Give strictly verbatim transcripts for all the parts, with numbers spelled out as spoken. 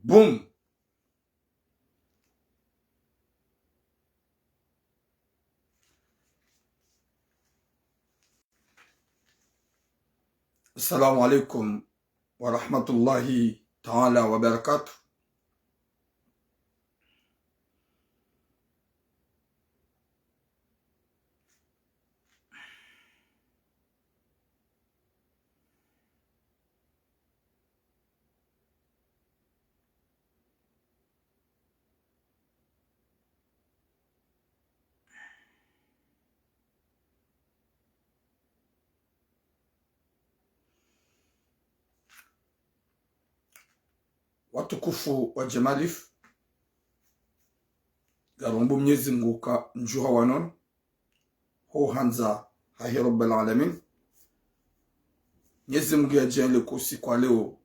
Boum. Assalamu alaikum wa rahmatullahi ta'ala wa barakatuh. Watukufu wa Jamalif, ngarombo Mnyezi Mngu ka mdjuha wa nono, ho handza hahe Rabbal Alamin. Mnyezi Mngu yadjaanlie ko usiku wa leo,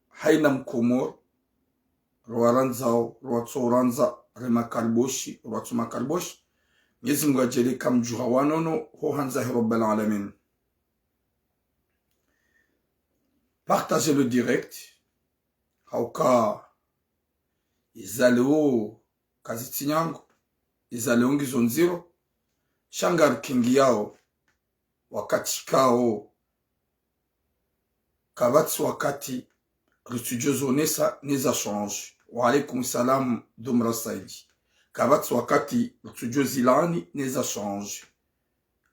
haina Mkomori, rwarandzao, rwatso randza, re makariboshi, rwatso makariboshi. Mnyezi Mngu yadjaanlie ka mdjuha wa nono, ho handza hahe Rabbal Alamin. Partagez le direct. Hauka iza leo kazitsi nyangu, iza leo ngizo ndziro. Sha ngarikingiyao wakati kao, kapvatsi wakati ritsudjo zonesa neza change. Wa alaikum salam, Dumra Saidi. Kapvatsi wakati ritsudjo zilaani neza change.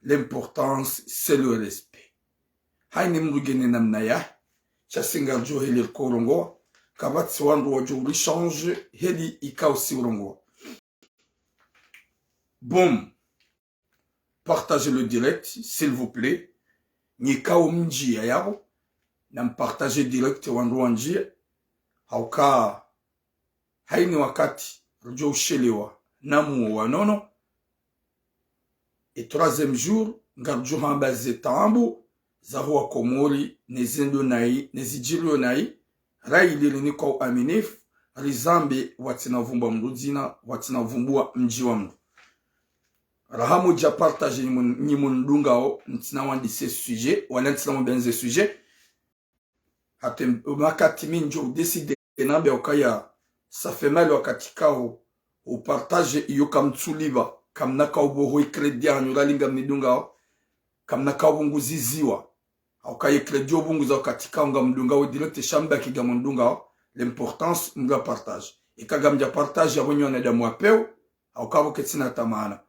L'importance, c'est le respect. Haina mndru ngena namna yahe, sha si ngaridjo heli riko urongoa, kapvatsi wandru wadjo uri change heli ikao si urongoa. Boum. Partagez le direct, s'il vous plaît. Nyi kao mndjia yapvo, nampartage direct wandru wandjie. Hauka haina wakati ridjo ushelewa na muo wa nono. E troisième jour, ngaridjo hamba ze taabu zaho wa Komori, ne zendo nayi, ne zidjiriyo nayi, rayili rinikwa uaminifu, rizambe pvwatsina uvumbua mndru dzina, pvwatsina uvumbua mndji wa mndru. Raha mudja partage nyi mun-, nyi mundungao, ntsina wandise sujet, wala ntsina wambe nze sujet. Hata wakati mi ndjo décidé nambe ukaya, ça fait mal wakati kao upartage iyo kamtsulipva, kamna kao pvoho i crédit hanyu rali ngamnidungao, kamna kao pvunguziziwa. Hauka ye crédit yo pvunguza wakati kao ngamdungao direct sha mbaki ngamundungao, l'importance mndru apartage. Eka ngamdja partage yapvo nyi wanadamu wa pewu, hauka pvo ketsina tamana.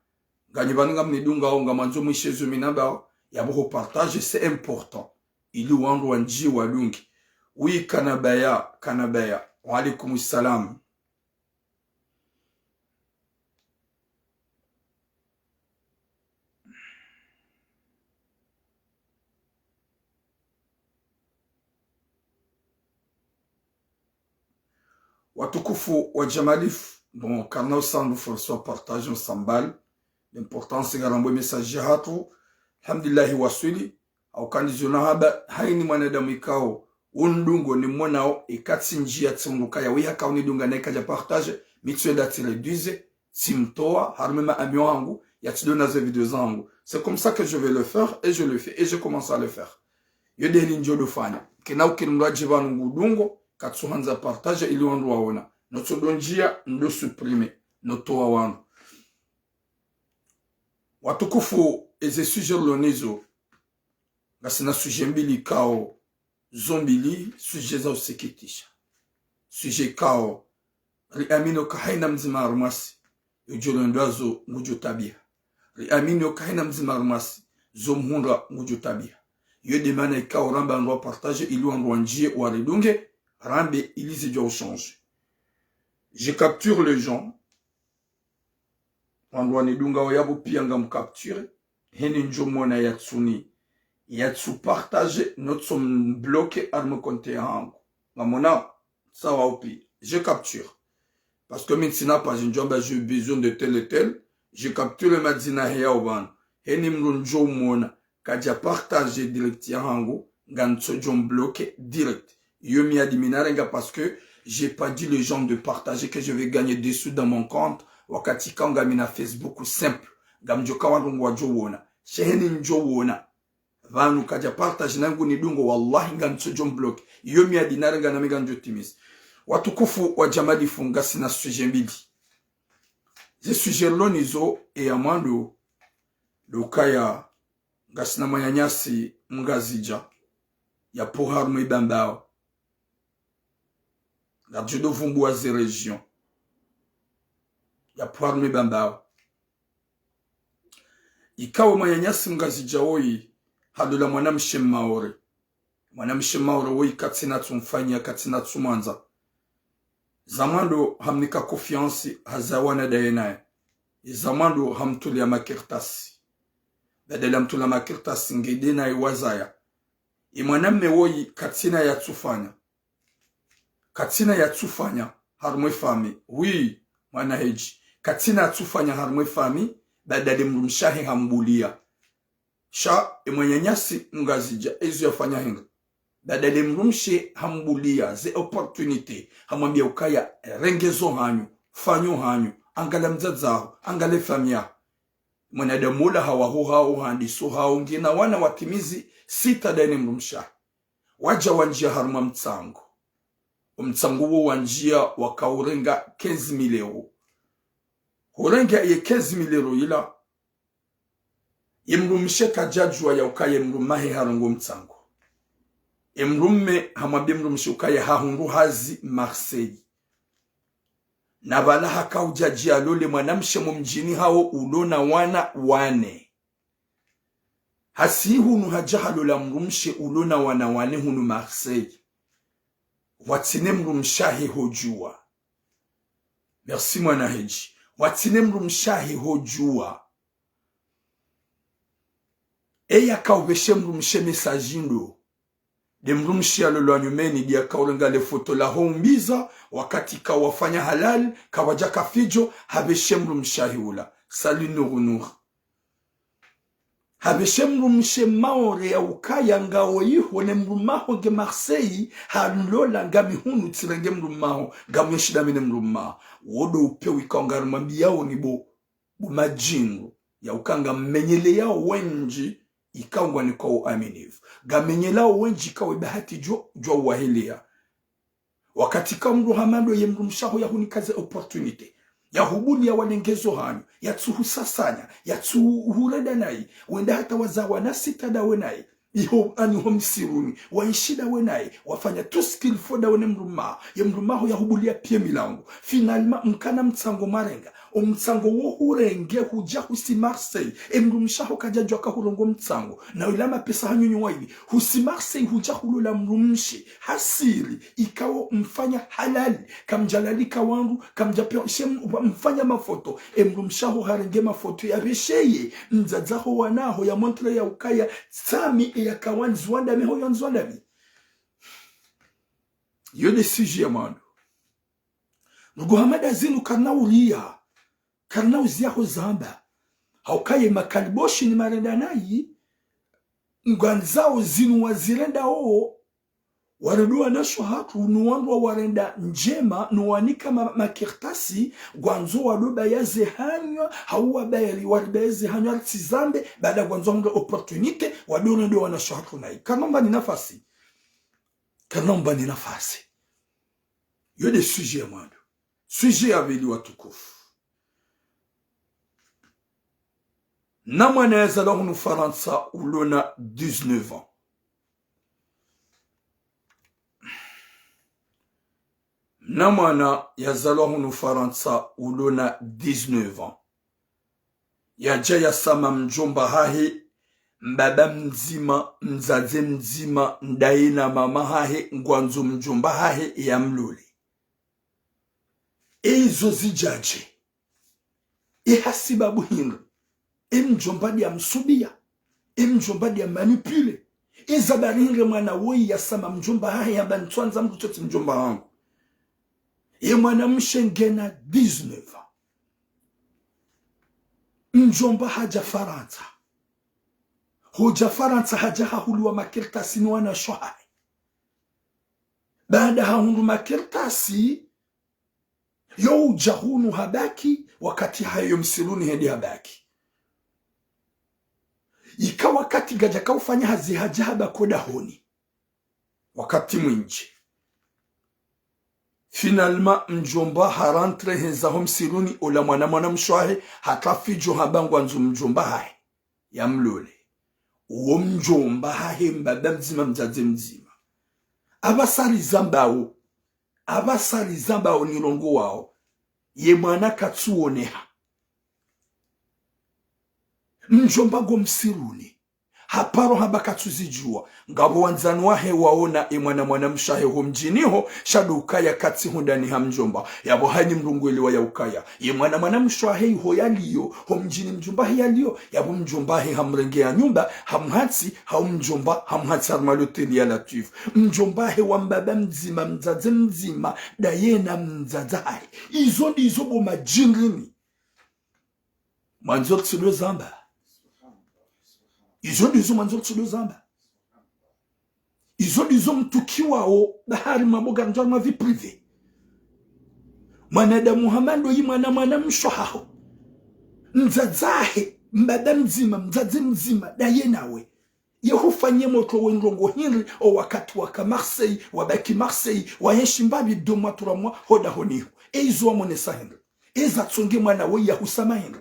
Nganyi pvanu ngamnidungao, ngamwandzo mwishe zo mi nambao, yapvo ho partage, c'est important. Ili wandru wandjie wadunge. Oui, Kanabaya, Kanabaya. Wa alaikum salam. Watukufu wa Jamalif, bon, karina usandu force wa partage, on s'emballe. L'importance ngarambwe message yahatru. Alhamdulillahi waswili. Hauka ndizo nahamba, haina mwanadamu ikao undungo ni monao, ikatsi ndjia tsi undru kaya wiha kao nidunga nayi kadja partage, mi tsu enda tsi réduise, tsi mtowa harumwa ma amis hangu, yatsi dona ze vidéo zangu. C'est comme ça que je vais le faire et je le fais et je commence à le faire. Yo de heli ndjo do fanya. Kena ukiri mndru adje pvanu ngudungo, katsu handza partage ili wandru waona. No tso do ndjia, ndo supprimer, no towa wandru. Watukufu, eze sujet rilo nazo, ngasina sujet mbili kao, zo mbili sujet za usikitisha. Sujet kao, riamini uka haina mdzima harumwasi, yo djo londwa zo ngudjo tabiha. Riamini uka haina mdzima harumwasi, zo mhundra ngudjo tabiha. Yo de mana ikao ramba ndro partage ili wandru wandjie waridunge, rambe ili zidjo uchanger. Je capture les gens, wandru wanidungao yapvo pia ngamcapture, heni ndjo mona yatsuni, yatsu partage, no tso mbloquer harumwa compte yahangu. Ngamona, sawa upi, je capture. Parce que mi ntsina page ndjo amba j'ai besoin de tel et tel, je capture madzina he yao pvanu. Heni mndru ndjo mona kadja partage direct yahangu, ngamtso djo mbloquer direct. Yo mi adi mi narenga parce que j'ai pas dit les gens de partager que je vais gagner des sous dans mon compte. Wakati kao ngamina Facebook simple, ngamdjo ka wandru ngwadjo wona. Sha heni ndjo wona pvanu kadja partage na ngunidungo, wallahi ngamtso djo mbloquer. Yo mi adi narenga na mi ngamdjo timiza. Watukufu wa Jamalifu, ngasina sujet mbili. Ze sujet rilo nazo, eya mwando, ndo ukaya ngasina mwananyasi mngazidja, yapvo harumwa Bambao. Ngadjo ndo vumbuwa ze région. Yapvo harumwa Bambao. Ikao mwananyasi mngazidja woyi, halola mwanamshe Maore. Mwanamshe Maore woyi katsina tsumfanya, katsina tsumwandza. Za mwando hamnika confiance, hazawana ndaye naye. Za mwando hamtulia makartasi. Badala mtulia makartasi ngende naye wazaya. Ye mwanamme woyi katsina yatsufanya. Katsina yatsufanya harumwa ye famille. Oui, mwana hedji. Katsina yatsufanya harumwa ye famille, badala ye mdrumshe wahe hambulia. Sha, ye mwananyasi mngazidja, ezo yafanya hindri? Badala ye mdrumshe hambulia, ze opportunité, hamwambia ukaya, renge zo hanyu, fanya hanyu, angalia mdzadze waho, angalia ye famille yaho. Mwanadamu ula hawaho haho, handiso haho, ngena wana watimizi sita ndaye ne mdrumshe wahe. Wadja wandjia harumwa mtsango. Omtsango wo wandjia wakaurenga quinze mille euros. Hurenga ye quinze mille euros ila, ye mdrumshe kadjadjuwa ya ukaya ye mdrumme wahe harenga omtsango. Ye mdrumme hamwambia ye mdrumshe ukaya hahundru hazi Marseille. Na pvala hakaudja dje alole mwanamshe mo mdjini hawo ulo na wana wane. Hasi hunu hadja halola mdrumshe ulo na wana wane hunu Marseille. Pvwatsina mdrumshe wahe hodjuwa. Merci mwana hedji. Pvwatsina mdrumshe wahe hodjuwa. Eya kaupveshe mdrumshe message ndo. Nde mdrumshe yalolwa nyumeni, ndiye akaurenga le foto laho umbiza, wakati kawafanya halali, kawadja kafidjo, hapveshe mdrumshe wahe ula. Salut Nour Nour. Hapveshe mdrumshe Maore ya ukaya ngawe iho ne mdrumme waho nge Marseille, hanlola ngami hunu tsirenge mdrumme waho, ngamwe shida mi ne mdrumme waho. Wo ndo upvewu ikao ngarimwambiao ni bo bo madjingu, ya uka ngamenyeleyao wendji, ikao ngwanikao uaminifu. Ngamenyeleyao wendji ikao ye bahati djo, djo uwahelea. Wakati ka mdru hama ndo ye mdrumshe waho yahunika ze opportunité. Yahubulia walenge zo hanyu, yatsuhusasanya, yatsuhurenda nayi, wenda hata wazaa wana sita ndawe nayi. Iho, ani ho msiruni, waenshi ndawe naye, wafanya tout ce qu'il faut ndawe ne mdrumme waho, ye mdrumme waho yahubulia piya milango. Finalement, mkana mtsango mwarenga, omtsango wo hurenge hudja husi Marseille, ye mdrumshe waho kadjadjuwa ka hurenga omtsango, na ula mapesa hanyu nyi wayili, husi Marseille hudja hulola mdrumshe, hasiri, ikao mfanya halali, kamdjalalika wandru, kamdjapveshe m-, mfanya mafoto, ye mdrumshe waho harenge mafoto yapvesheye, mdzadze waho wana waho ya montre ya ukaya, tsami eya kawandzwa ndami ho yandzwa ndami. Yo nde sujet ya mwando. Ndugu hama nda zinu karina uria, karina uzia ho zamba. Ha ukaya ye makaliboshi ni marenda nayi, ngwandzao zinu wazirendao, warende wanashe wahatru, no wandru wawarenda ndjema, no wanika ma-, makartasi, ngwandzo wado baya ze hanyu, hau wabaya li-, waribaye ze hanyu, ari tsi zambe, baada ngwandzo wahundre opportunité, wado rende wanashe wahatru nayi. Karina umbani nafasi. Karina umbani nafasi. Yo nde sujet ya mwando. Sujet ya pvili watukufu. Na mwana yazalwa hunu Farantsa ulo na dix-neuf ans. Na mwana yazalwa hunu Farantsa ulo na dix-neuf ans. Yadja yasama mdjomba hahe, mbaba mdzima, mdzadze mdzima, ndaye na mama hahe, ngwandzo mdjomba hahe yamlole. Ezo zidjadje? E hasibabu hindri? E mdjomba ndiya msubiya? E mdjomba ndiya manipule? E zabari hindri mwana woyi yasama mdjomba hahe yamba ntswandza mdru tsotsi mdjomba hangu? Ye mwanamshe ngena dix-neuf ans. Mdjomba hadja Farantsa. Hodja Farantsa hadja hahulwa makartasi ni wanashe wahahe. Baada hahundru makartasi, yo udja hunu habaki, wakati hayo msiruni hendi habaki. Ika wakati ngadjaka ufanya hazi hadja habaki odahoni. Wakati mwindji. Finalement, mdjomba ha rentré hendza ho msiruni, ola mwana mwanamshe wahe, hata fidjo hamba ngwandzo mdjomba hahe ya mlole. Uwo mdjomba hahe mbaba mdzima, mdzadze mdzima. Apvasa rizambao, apvasa rizambao nilongowao, ye mwana katsuoneha. Mdjomba ngo msiruni. Haparo hamba katsuzidjua. Ngapvo wandzani wahe waona ye mwana mwanamshe wahe ho mdjini ho, sha ndo ukaya katsi hondani ha mdjomba. Yapvo hayini mdru nguelewa ya ukaya ye mwana mwanamshe wahe iho yaliyo, ho mdjini mdjomba hahe yaliyo. Yapvo mdjomba hahe hamrenge ya nyumba, hamhatsi, hau mdjomba hamhatsi harumwa loteli ya Latwifu. Mdjomba hahe wa mbaba mdzima, mdzadze mdzima, ndaye na mdzadze hahe. Izo ndizo bo madjingini. Mwandzo ritsudo zamba. Izo ndizo mwandzo ritsudo zamba. Izo ndizo mtukiwao bahari mwaboga ndjwa mwa vie privée. Mwanadamu hama ndo yi mwana mwanamshe waho. Mdzadze hahe, mbaba mdzima, mdzadze mdzima, ndaye nawe. Ye hufanye motro we ndrongo hindri, o wakati waka Marseille, wabaki Marseille, waenshi mbapvi deux mois, trois mois, ho dahoni ho. E izo wamonesa hindri. Eza tsonge mwana we ya husama hindri.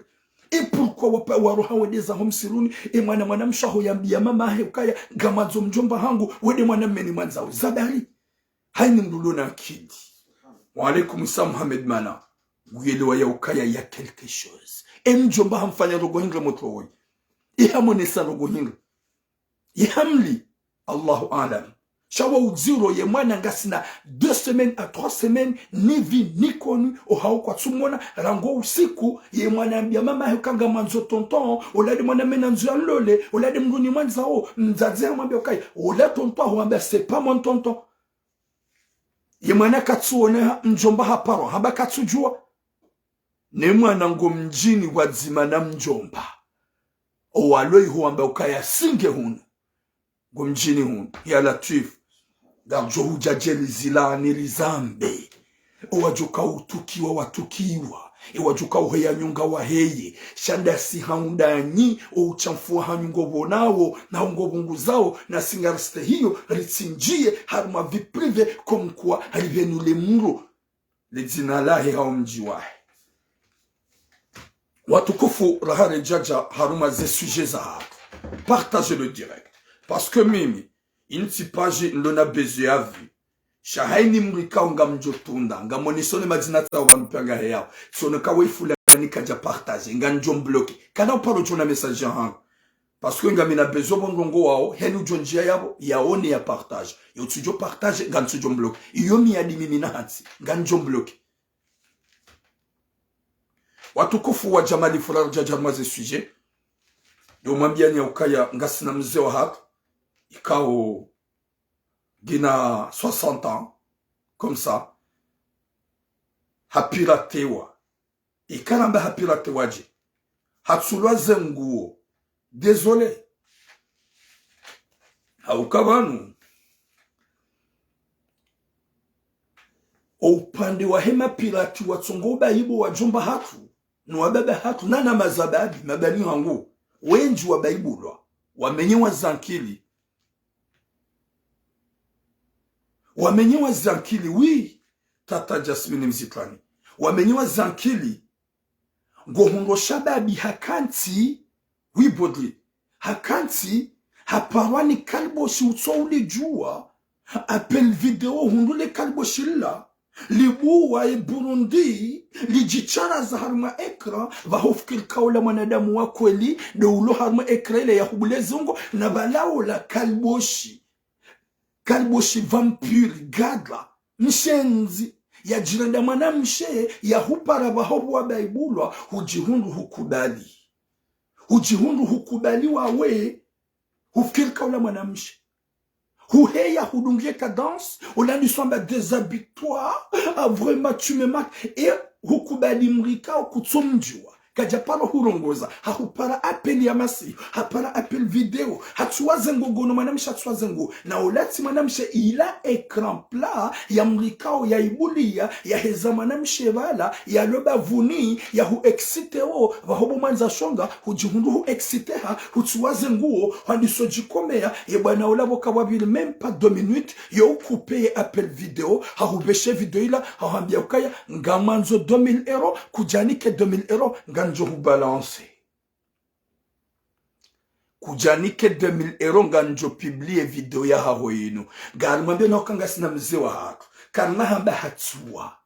E pourquoi wapa, waroha wende zaho msiruni, e mwana mwanamshe waho yambia mama hahe ukaya, ngamwandzo mdjomba hangu, we nde mwana mme nimwandzao. Zadari. Hayini mdru ulo na akili. Wa alaikum salam, Mohamed Mana. Nguelewa ya ukaya ya quelque chose. E mdjomba hamfanya ndrongo hindri motro woyi. E hamonesa ndrongo hindri. Ye hamli, Allahu aalam. Sha wa udziro ye mwana ngasina deux semaines à trois semaines, ni vu ni connu, o hao kwatsumona, rangu usiku, ye mwana yambia mama hahe uka ngamwandzo tonton, ola nde mwana mme nandzo ya mlole, ola nde mdru nimwandzao, mdzadze hamwambia ukaya, ola tonton, hwambia c'est pas mon tonton. Ye mwana katsuoneha, mdjomba haparo, hamba katsudjua. Ne mwana ngo mdjini pvwadzima na mdjomba. Owalo iho wamba ukaya singe hunu. Ngo mdjini hunu. Ya Latwifu. Ngardjo hudja djeli zila ni rizambe. Owadjoka utukiwa watukiwa. Ewadjoka uheya nyunga waheye. Sha ndasi haundanyi, o utshamfu wahanyu ngo pvonao, na ngo pvunguzao, nasi ngariste hiyo, ritsindjiye, harumwa vie privée, comme quoi, ripvenule mdru. Le dzina lahe hau mdji wahe. Watukufu, raha redjadja harumwa ze sujet zahatru. Partagez le direct. Parce que mimi, intsi page ndo na besoin ya vue. Sha hayini mdru ikao ngamdjo tunda, ngamonesoni madzina tsawo pvanu pia ngaheyao. Tsiono ka we fulani kadja partager, ngamdjo mbloquer. Kana uparo djona message yahangu. Parce que ngamina besoin pvo ndrongo wao, heni udjo ndjia yapvo, yaone ya partage. Yo tsudjo partage, ngantsudjo mbloquer. Iyo miyadi mimi na hatsi, ngamdjo mbloquer. Watukufu wa Jamali Furaro djadja harumwa ze sujet. Yo mwambiani ya ukaya ngasina mze wahatru. Ikao ngina soixante ans, comme ça. Hapiratewa. Ikao ramba hapiratewa dje. Hatsulwa ze nguo. Désolé. Hauka pvanu. O upande wahe mapirati watsongo ubaibu wadjomba hatru, no wababa hatru, nana mazababi, mabani hangu. Wendji wabaibulwa. Wamenyewa zankili. Wamenyewa zankili, oui, tata Jasmine Mzitrani. Wamenyewa zankili, ngo hundro shababi hakantsi, oui, Bodri, hakantsi, haparwa ni kaliboshi utso ulidjua, appel vidéo hundru le kaliboshi lila, libuwa e Burundi, lidjitsaraza harumwa écran, pvaho fikiri ka ola mwanadamu wa kweli, ndo ulo harumwa écran ile ya hubule zungo, na pvala ola kaliboshi. Kaliboshi vampire, gadra, mshenzi, yadjirenda mwanamshe, yahupara pvaho pvwa baibulwa, hudjihundru hukubali. Hudjihundru hukubali wawe, hufikiri ka ola mwanamshe. Huheya hudungie cadence, ola ndiswamba déshabille-toi, ah, vraiment, tu me manques. E hukubali mdru ikao kutsumdjua. Kadja paro hurongoza, hahupara appel ya masihu, hapara appel vidéo, hatsuwaze nguo, ngono mwanamshe hatsuwaze nguo, na olatsi mwanamshe ila écran plat ya mrikao ya ibulia, ya heza mwanamshe pvala, ya lo bavuni, ya hu excité wo, pvaho bo mwandza shonga, hudjihundru hu excité ha, hutsuwaze nguo, hwandiso djikomeya, ye bwana ola pvo kapvwapviri même pas deux minutes, yo ucoupé ye appel vidéo, hahupveshe vidéo ila, hahwambia ukaya, ngamwandzo deux mille euros, kudjanike deux mille euros, ngamdjo hubalancer. Kudjanike deux mille euros, ngamdjo publier vidéo yahaho yinu. Ngarimwambia na uka ngasina mze wahatru, karina hamba hatsuwa.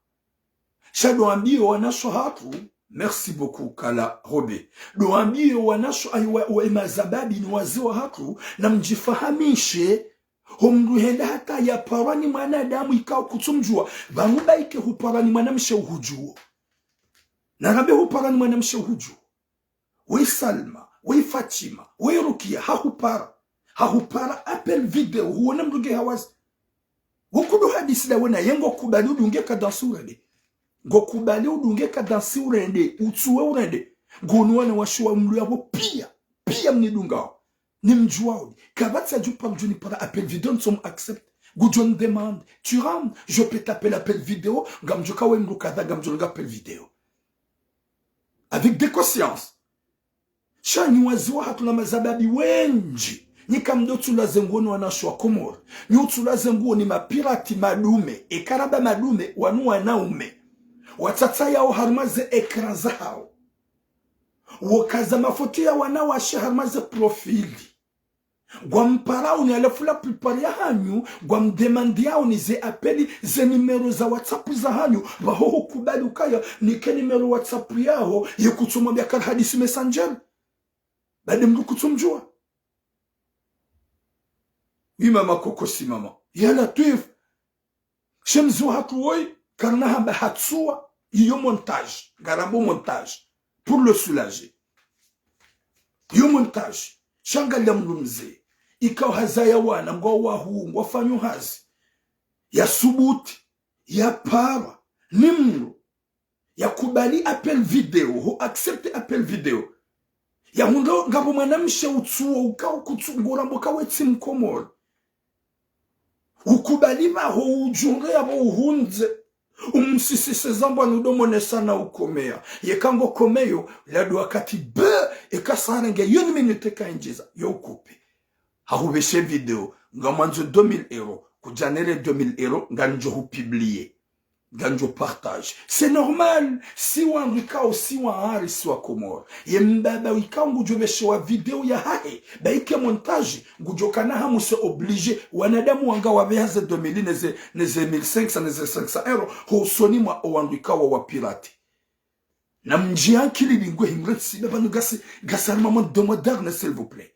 Sha ndo wambie wanashe wahatru, merci beaucoup Kala Robe. Ndo wambie wanashe, ayi wa, wa mazababi ni wazee wahatru, na mdjifahamishe, ho mndru henda hata yaparwa ni mwanadamu ikao kutsumdjua, pvanu baike huparwa ni mwanamshe uhudjuo. Narambe huparwa ni mwanamshe uhudjuo. We Salma, we Fatima, we Rukia, hahupara. Hahupara appel vidéo, huona mndru nge hawazi. Wo kudo hadisi da wena, ye ngo kubali udunge kadansi urende. Ngo kubali udunge kadansi urende, utsuwe urende. Ngono wanawashe wa mlo yapvo pia, pia mnidungao. Ni mdjuao ni. Kapvatsi adju pa mdjuni para appel vidéo, ntsomu accepter. Ngudjo ni demander. Tu rentres, je peux t'appeler appel vidéo, ngamdjo ka we mndru kadha, ngamdjo nga appel vidéo. Avec des consciences. Sha nyi wazee wahatru na mazababi wendji, nyi kamdo tsulaze nguo ni wanashe wa Komori, nyi utsulaze nguo ni mapirati madume, eka ramba madume, wanu wanaume. Watsatsa yao harumwa ze écran zahao. Wokaza mafoto ya wanawashe harumwa ze profil. Ngwamparao ni halafu la plupart yahanyu, ngwamdemandiao ni ze appel, ze numéro za WhatsApp zahanyu, pvaho hukubali ukaya, nike numéro WhatsApp yaho, ye kutsumwambia kari hadisi Messenger. Badi mndru kutsumdjua. Oui, mama Koko, si mama. Ya Latwif. She mze wahatru woyi, karina hamba hatsuwa, iyo montage, ngarambo montage, pour le soulager. Iyo montage, sha ngalia mndru mze, ikao hazaya wana, ngwao wahuu, ngwafanyo hazi, ya subuti, ya parwa, ni mndru, ya kubali appel vidéo, hu accepter appel vidéo. Ya hundro ngapvo mwanamshe utsuo ukao kutsu ngorambo ka we tsi Mkomori. Ukubali pvaho udjunge yapvo uhundze. Umsisise zambwa nudo monesa na ukomeya. Yeka ngo komeyo, lado wakati be, eka sarenge, yo ni minute ka indjiza, yo ucoupé. Hahupveshe vidéo, ngamwandzo deux mille euros, kudjanere deux mille euros, ngamdjo hupublier. Ngamdjo partager. C'est normal. Si wandru ikao, si wahari, si wa Komori. Ye mbaba ikao ngudjo pveshewa vidéo yahahe, baike montage, ngudjo kana hamu, c'est obligé. Wanadamu wanga wapveha ze deux mille ne ze, ne ze mille cinq cents, ne ze cinq cents euros, ho usoni mwa owandru ikao wa pirate. Na mdji ankili lingwe himre tsibe pvanu ngasi, ngasi harumwa monde moderne, s'il vous plaît.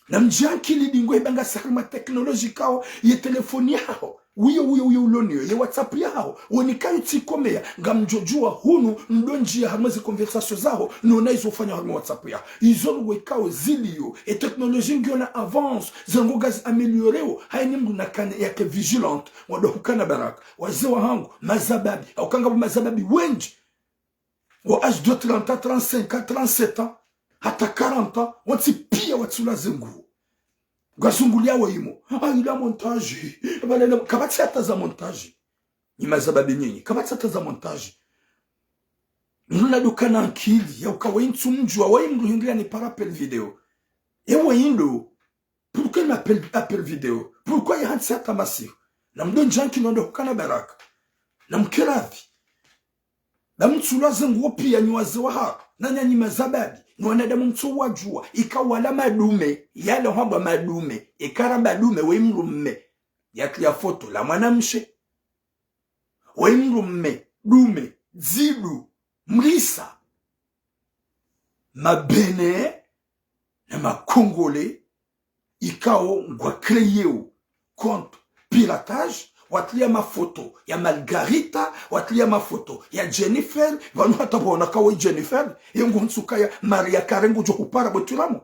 Na mdji ankili lingwe hiba ngasi harumwa technologie ikao ye telefoni yaho. Wiyo, wiyo, wiyo uloniyo, ye WhatsApp yaho. Woni kayo tsikomeya, ngamdjo djuwa hunu, ndo ndjiya harumwa ze conversation zaho, nona izo ufanya harumwa WhatsApp yaho. Izo lugwe ikao ziliyo, e technologie ngiyo na avance, zango ngazi amélioreo, haini mndru nakane yake vigilante, wado hukana baraka. Wazee wahangu, mazababi, hauka ngapvo mazababi wendji. Wa âge de trente ans, trente-cinq ans, trente-sept ans, hata quarante ans, wontsi pia watsulaze nguo. Ngwazunguliao imo. Ah, ila montage. Bala ila, kapvatsi hata za montage. Nyi mazababi nyinyi, kapvatsi hata za montage. Mndru nado kana ankili, ya uka wayi ntsumdjuwa, wayi mndru hindri yanipara appel vidéo. Ewe indo, Pourquoi il m'appelle, appel vidéo? Pourquoi yahantsi hata masihu? Na mdo ndjanki nondo hukana baraka. Na mkeradhi. Na mtsulaze nguo pia nyi wazee wahatru. Na nyanyi mazababi. Ni wanadamu mtso wadjuwa. Ika wala madume. Yale hwamba madume. Ikara madume we mdrume. Yatria foto la mwanamshe. We mdrume. Dume. Dzidu. Mrisa. Mabene na Makongole ikao ngwa créer compte piratage, watria mafoto ya Margarita, watria mafoto ya Jennifer, pvanu hata pvona kawe Jennifer, ye ngo ntsuka ya Maria Carey ngudjo hupara bwetiramo.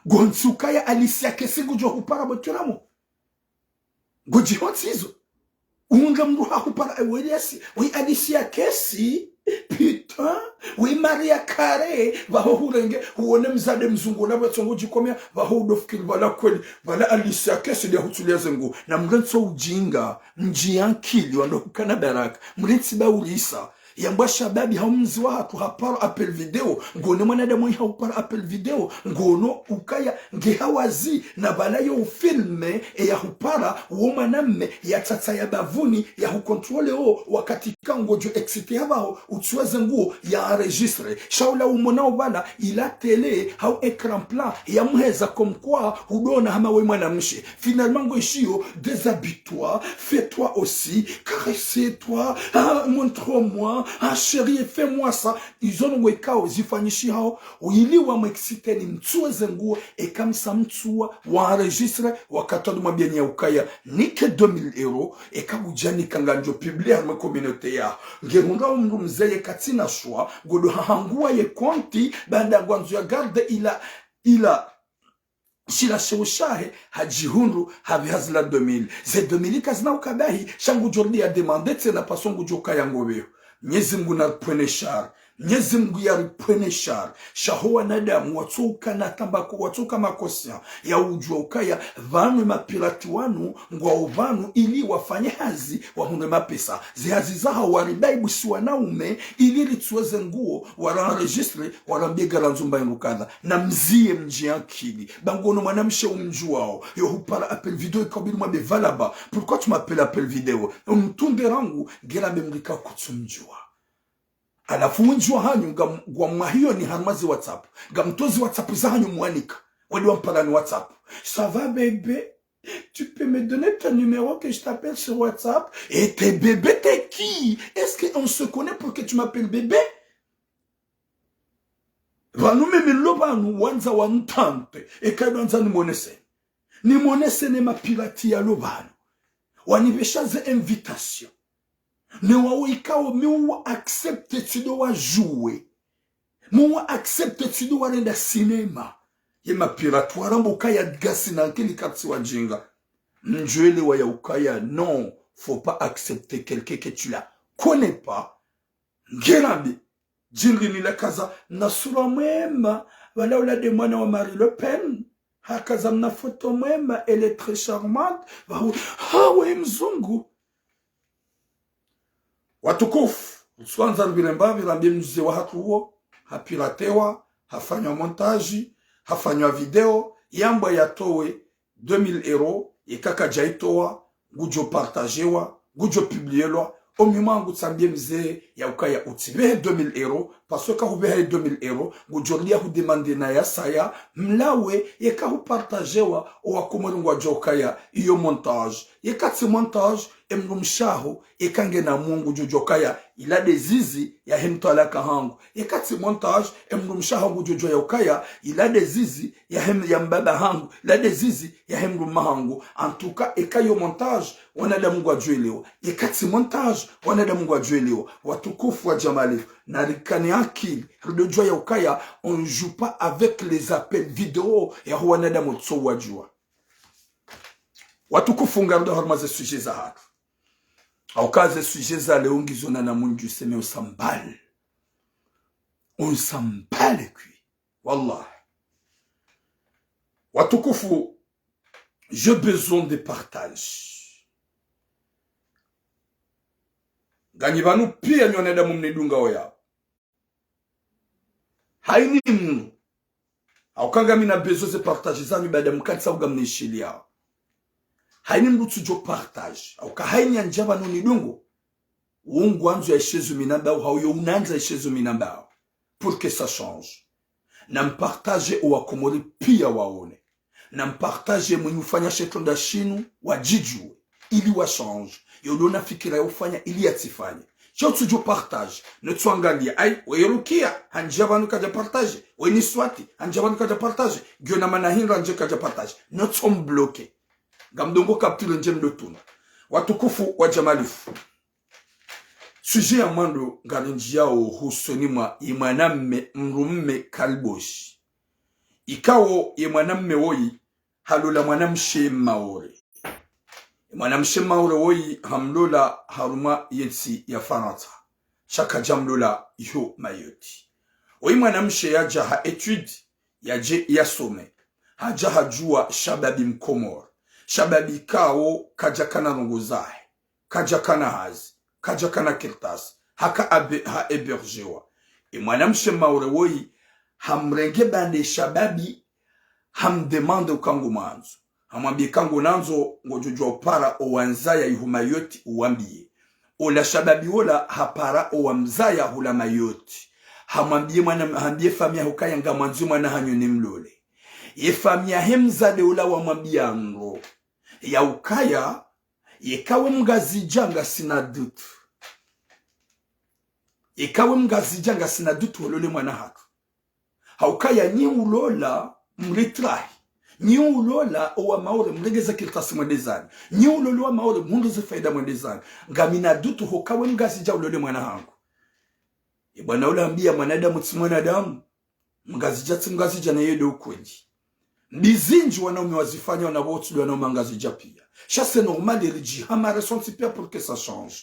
Ngo ntsuka ya Alicia Keys ngudjo hupara bwetiramo. Ngodjihontsi izo. Unga mndru hahupara, eh, we Alicia, we Alicia Keys, putain. Hein? Oui, Maria Carey, pvaho hurenge, huone mdzadze mzungu, na pvatsongo djikomea, pvaho udofikiri pvala kweli, pvala Alicia Keys ndiye ahutulia ze nguo. Na mrentso ujinga, mdji ya nkili, wando hukana baraka, mrentsi ba ulisa. Yambwa shababi hau mdzi wahatru hapara appel vidéo, ngono mwanadamu yi haupara appel vidéo, ngono ukaya nge hawazi, na pvala yo ufilme, e ya hupara, wo mwanamme, ya tsatsa ya bavuni, ya hukontrole o, wakati ka ngodjo excité ya pvaho, utsuwa ze nguo, ya enregistré. Sha ula umona o pvala, ila télé, hau écran plat, ya muheza comme quoi, hudona hama we mwanamshe. Finalement, ngo ishiyo, déshabille-toi, fais-toi aussi, caresse-toi, ah, montre-moi, ah, chérie, fais-moi ça. Izo ndrongoo ikao zifanyishihao, ili wa mu excité ni mtsuwe ze nguo, eka msa mtsuwa, wa enregistré, wakati wa duma bien ya ukaya, nike deux mille euros, eka udja nika ngandjo publié harumwa communauté ya. Nge hundra umdru mze ye katsina shwa, ngodo hahanguwa ye konti, baanda ngwandzo ya garde ila, ila, shila sheo shahe, hadjihundru, hapvi hazila deux mille. Ze deux mille kazina ukabahi, sha ngudjo rudi ya demandé tsena parce que ngudjo kaya ngopveho. Mnyezi Mngu na ripvwene shari. Mnyezi Mngu ya ripvwene shari. Sha ho wanadamu, watsoka na tambako, watsoka ma conscient. Ya udjuwa ukaya, pvanu mapirati wanu, ngwao pvanu ili wafanye hazi, wahundre mapesa. Ze hazi zahawo waribayi busi wanaume, ili ritsuwe ze nguo, wara enregistré, wara mbie ngarandzo mba indru kadha. Na mziye mdji ya nkili. Ba ngono mwanamshe umdjuwao. Yo hupara appel vidéo ikao bidi mwambe pvala ba. Pourquoi tu m'appelles appel vidéo? Umtunde rangu, ngera be mrika kutsu mdjuwa. Halafu wendji wahanyu ngam-, ngwamwahiyo ni harumwa ze WhatsApp. Ngamtozi WhatsApp zahanyu mwanika. Wadi wampara ni WhatsApp. Ça va, bébé? Tu peux me donner ton numéro que je t'appelle sur WhatsApp? Et t'es bébé, t'es qui? Est-ce qu'on se connaît pour que tu m'appelles bébé? Pvanu mimi nilo pvanu wandza wantante, eka ndo wandza nimonese. Nimonese ne mapirati yalo pvanu. Wanipvesha ze invitation. Ne wawo ikao mi uwa accepté tsido wa joué. Mi uwa accepté tsido warenda cinéma. Ye mapirati waramba ukaya ngasi na nkili katsi wajinga. Mdjuelewa ya ukaya, non, faut pas accepter quelqu'un que tu la connais pas. Ngera be. Djindri nila kaza, mna sura mwema, pvala ula nde mwana wa Marie Le Pen. Hakaza mna foto mwema, elle est très charmante. Pvahu, ha, we mzungu. Watukufu, ntsuandza ripvire mbapvi, rambie mze wahatru uwo, hapiratewa, hafanywa montage, hafanywa vidéo, yambwa yatowe deux mille euros, yeka kadjaitowa, ngudjo partagewa, ngudjo publielwa, omi mwangu tsambie mze ya ukaya utsipvehe deux mille euros, parce que kahupveha ye deux mille euros, ngudjo rudia hudemande na ya saya, mlawe, yeka hupartagewa, owakomori ngwadjo ukaya, iyo montage. Yeka tsi montage, emdrumshe waho, yeka ngena Mungu ngudjo ukaya, ila nde zizi, yahe mtwalaka hangu. Yeka tsi montage, emdrumshe waho ngudjo ya ukaya, ila nde zizi, yahe m-, ya mbaba hangu, ila nde zizi, yahe mdrume hangu. En tout cas, eka yo montage, wanadamu ngwadjuelewa. Eka tsi montage, wanadamu ngwadjuelewa. Watukufu wa Jamalifu, na rikane akili, ridodjua ya ukaya, on joue pas avec les appels vidéo, yaho wanadamu tso wadjua. Watukufu, ngarudo harumwa ze sujet zahatru. Hauka ze sujet za leo ngizo na namundju seme on s'emballe. On s'emballe, kwi. Wallah. Watukufu, j'ai besoin de partage. Nganyi pvanu pia nyi wanadamu mnidunga oya. Haini mnu. Hauka ngamina besoin ze partage zanyu baada mkantsa uga mnishiliya. Haini mnu tsudjo partage. Hauka haini yandja pvanu nidungo. Wo ngwandzo ya ishezo minambao, hau yo unandza ishezo minambao. Pour que ça change. Na mpartage owakomori pia waone. Na mpartage mwenyi ufanya she tronda shinu wadjidjuwe. Ili wa change. Yo ndo na fikira ya ufanya ili yatsifanye. Sha utsudjo partage. No tsuangalia. Ayi, we Rukia, handjia pvanu kadja partage. We Niswati, handjia pvanu kadja partage. Gyo na mana hindra ndje kadja partage. No tso mbloqué. Ngamdongo capture ndje mdo tuna. Watukufu wa Jamalifu. Sujet ya mwando ngarindjiao husoni mwa ye mwanamme, mdrumme kaliboshi. Ikao ye mwanamme woyi halola mwanamshe Maore. Ye mwanamshe Maore woyi hamlola harumwa ye ntsi ya Farantsa. sha kadja mlola iho Mayotte. Oyi mwanamshe yadja ha étude, yadje yasome. Hadja hadjuwa shababi mkomori. Shababi ikao kadjakana ndrongoo zahe, kadjakana hazi, kadjakana kartasi, haka abe-, ha hébergewa. E mwanamshe Maore woyi, hamrenge bande shababi, hamdemande uka ngumwandzo. Hamwambiye uka ngunandzo, ngodjo djuwa upara owandzaya iho Mayotte uwambiye. Ola shababi ola hapara owamdzaya hula Mayotte. Hamwambiye mwana, hambiye famiyi yahe ukaya ngamwandzo mwana hanyu nimlole. Ye famiyi yahe mdzadze ola wamwambiya ndro ya ukaya, yeka we mngazidja ngasina dutu. Yeka we mngazidja ngasina dutu holole mwana hatru. Ha ukaya nyi ulola mritrahi. Nyi ulola owa Maore mrenge ze kartasi mwende zanyu. Nyi ulola owa Maore mhundre ze fayida mwende zanyu. Ngamina dutu hoka we mngazidja ulole mwana hangu. E bwana ola hambiya mwanadamu tsi mwanadamu. Mngazidja tsi mngazidja, na iyo nde ukweli. Mbi zindji wanaume wazifanya, wana wotsi nde wanaume wangazidja piya. Sha c'est normal ridjihamare sontsi piya pour que ça change.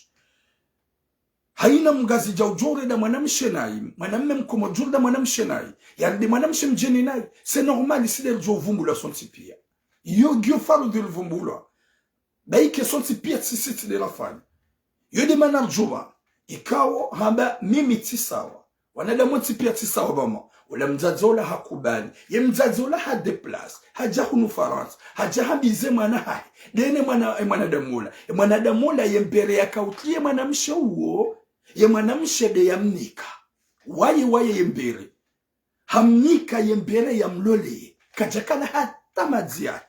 Hayina mngazidja udjo urenda mwanamshe nayi, mwanamme mkomori udjo urenda mwanamshe nayi, yarende mwanamshe mdjeni nayi. C'est normal, si nde ridjo uvumbulwa sontsi piya. Iyo ngiyo faradhwi rivumbulwa. Ba ike sontsi piya tsi sisi nde rafanya. Iyo nde mana ridjo pva. Ikao hamba mimi tsi sawa. Wanadamu wontsi piya tsi sawa pvamwa. Ola mdzadze ola hakubali. Ye mdzadze ola hadéplace. Hadja hunu Farantsa. Hadja hambize mwana hahe. Ndene mwana, e mwanadamu ola. E mwanadamu ola ye mbere yaka utri ye mwanamshe uwo. Ye mwanamshe nde yamnika. Waye, waye ye mbere. Hamnika ye mbere yamlole. Kadjakana hata madziya.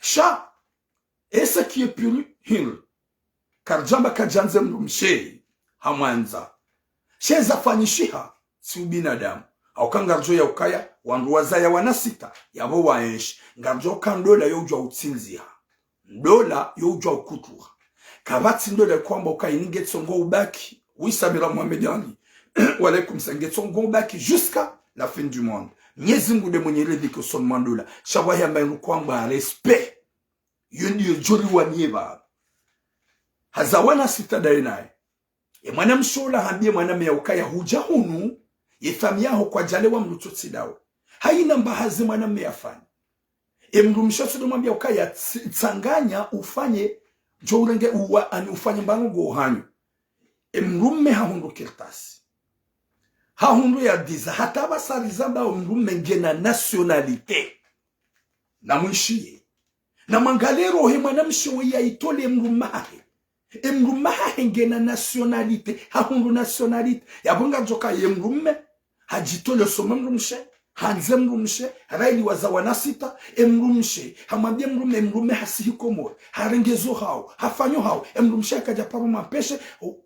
Sha. Et ce qui est pire, hindri. Karidjamba kadjandze mdrumshe, hamwandza. Sha eza fanyishiha, tsi ubinadamu. Hauka ngaridjo ya ukaya, wandru wazaya wana sita, yapvo waenshi. Ngaridjo uka ndola yo udjuwa utsindziha. Ndola yo udjuwa ukutuha. Kapvatsi ndola kwamba ukaya ini ngetsongo ubaki. Oui, Samira Mohamed Ali. Wa alaykum salam. Ngetsongo ubaki jusqu'à la fin du monde. Mnyezi Mungu nde mwenye ridhiki usoni mwa ndola. Sha pvwahi hamba inu kwamba respect. Iyo ndiyo djo riwaniye pvanu. Haza wana sita ndaye naye. Ye mwanamshe ola hambiye mwanamme ya ukaya hudja hunu, ye famiyi yaho kwadjalewa mdru tsotsi ndawe. Hayina mbahazi mwanamme yafanya. Ye mdrumshe tsi ndo mwambiya ukaya tsi-, tsanganya ufanye, djo urenge uwa ani ufanye mbano ngo hanyu. Ye mdrumme hahundru kartasi. Hahundru ya diza, hata pvasa rizamba wo mdrumme ngena nationalité. Namwishiye. Namwangaliye roho ye mwanamshe woyi yayitole ye mdrumme hahe. Ye mdrumme hahe ngena nationalité, hahundru nationalité. Yapvo ngaridjo ka ye mdrumme, hadjitole usoni mwa mdrumshe, handze mdrumshe, rayili waza wana sita, ye mdrumshe, hamwambiye mdrumme, ye mdrumme hasihi Komori, harenge zo hawo, hafanyo hawo, ye mdrumshe hakadja paro mapeshe,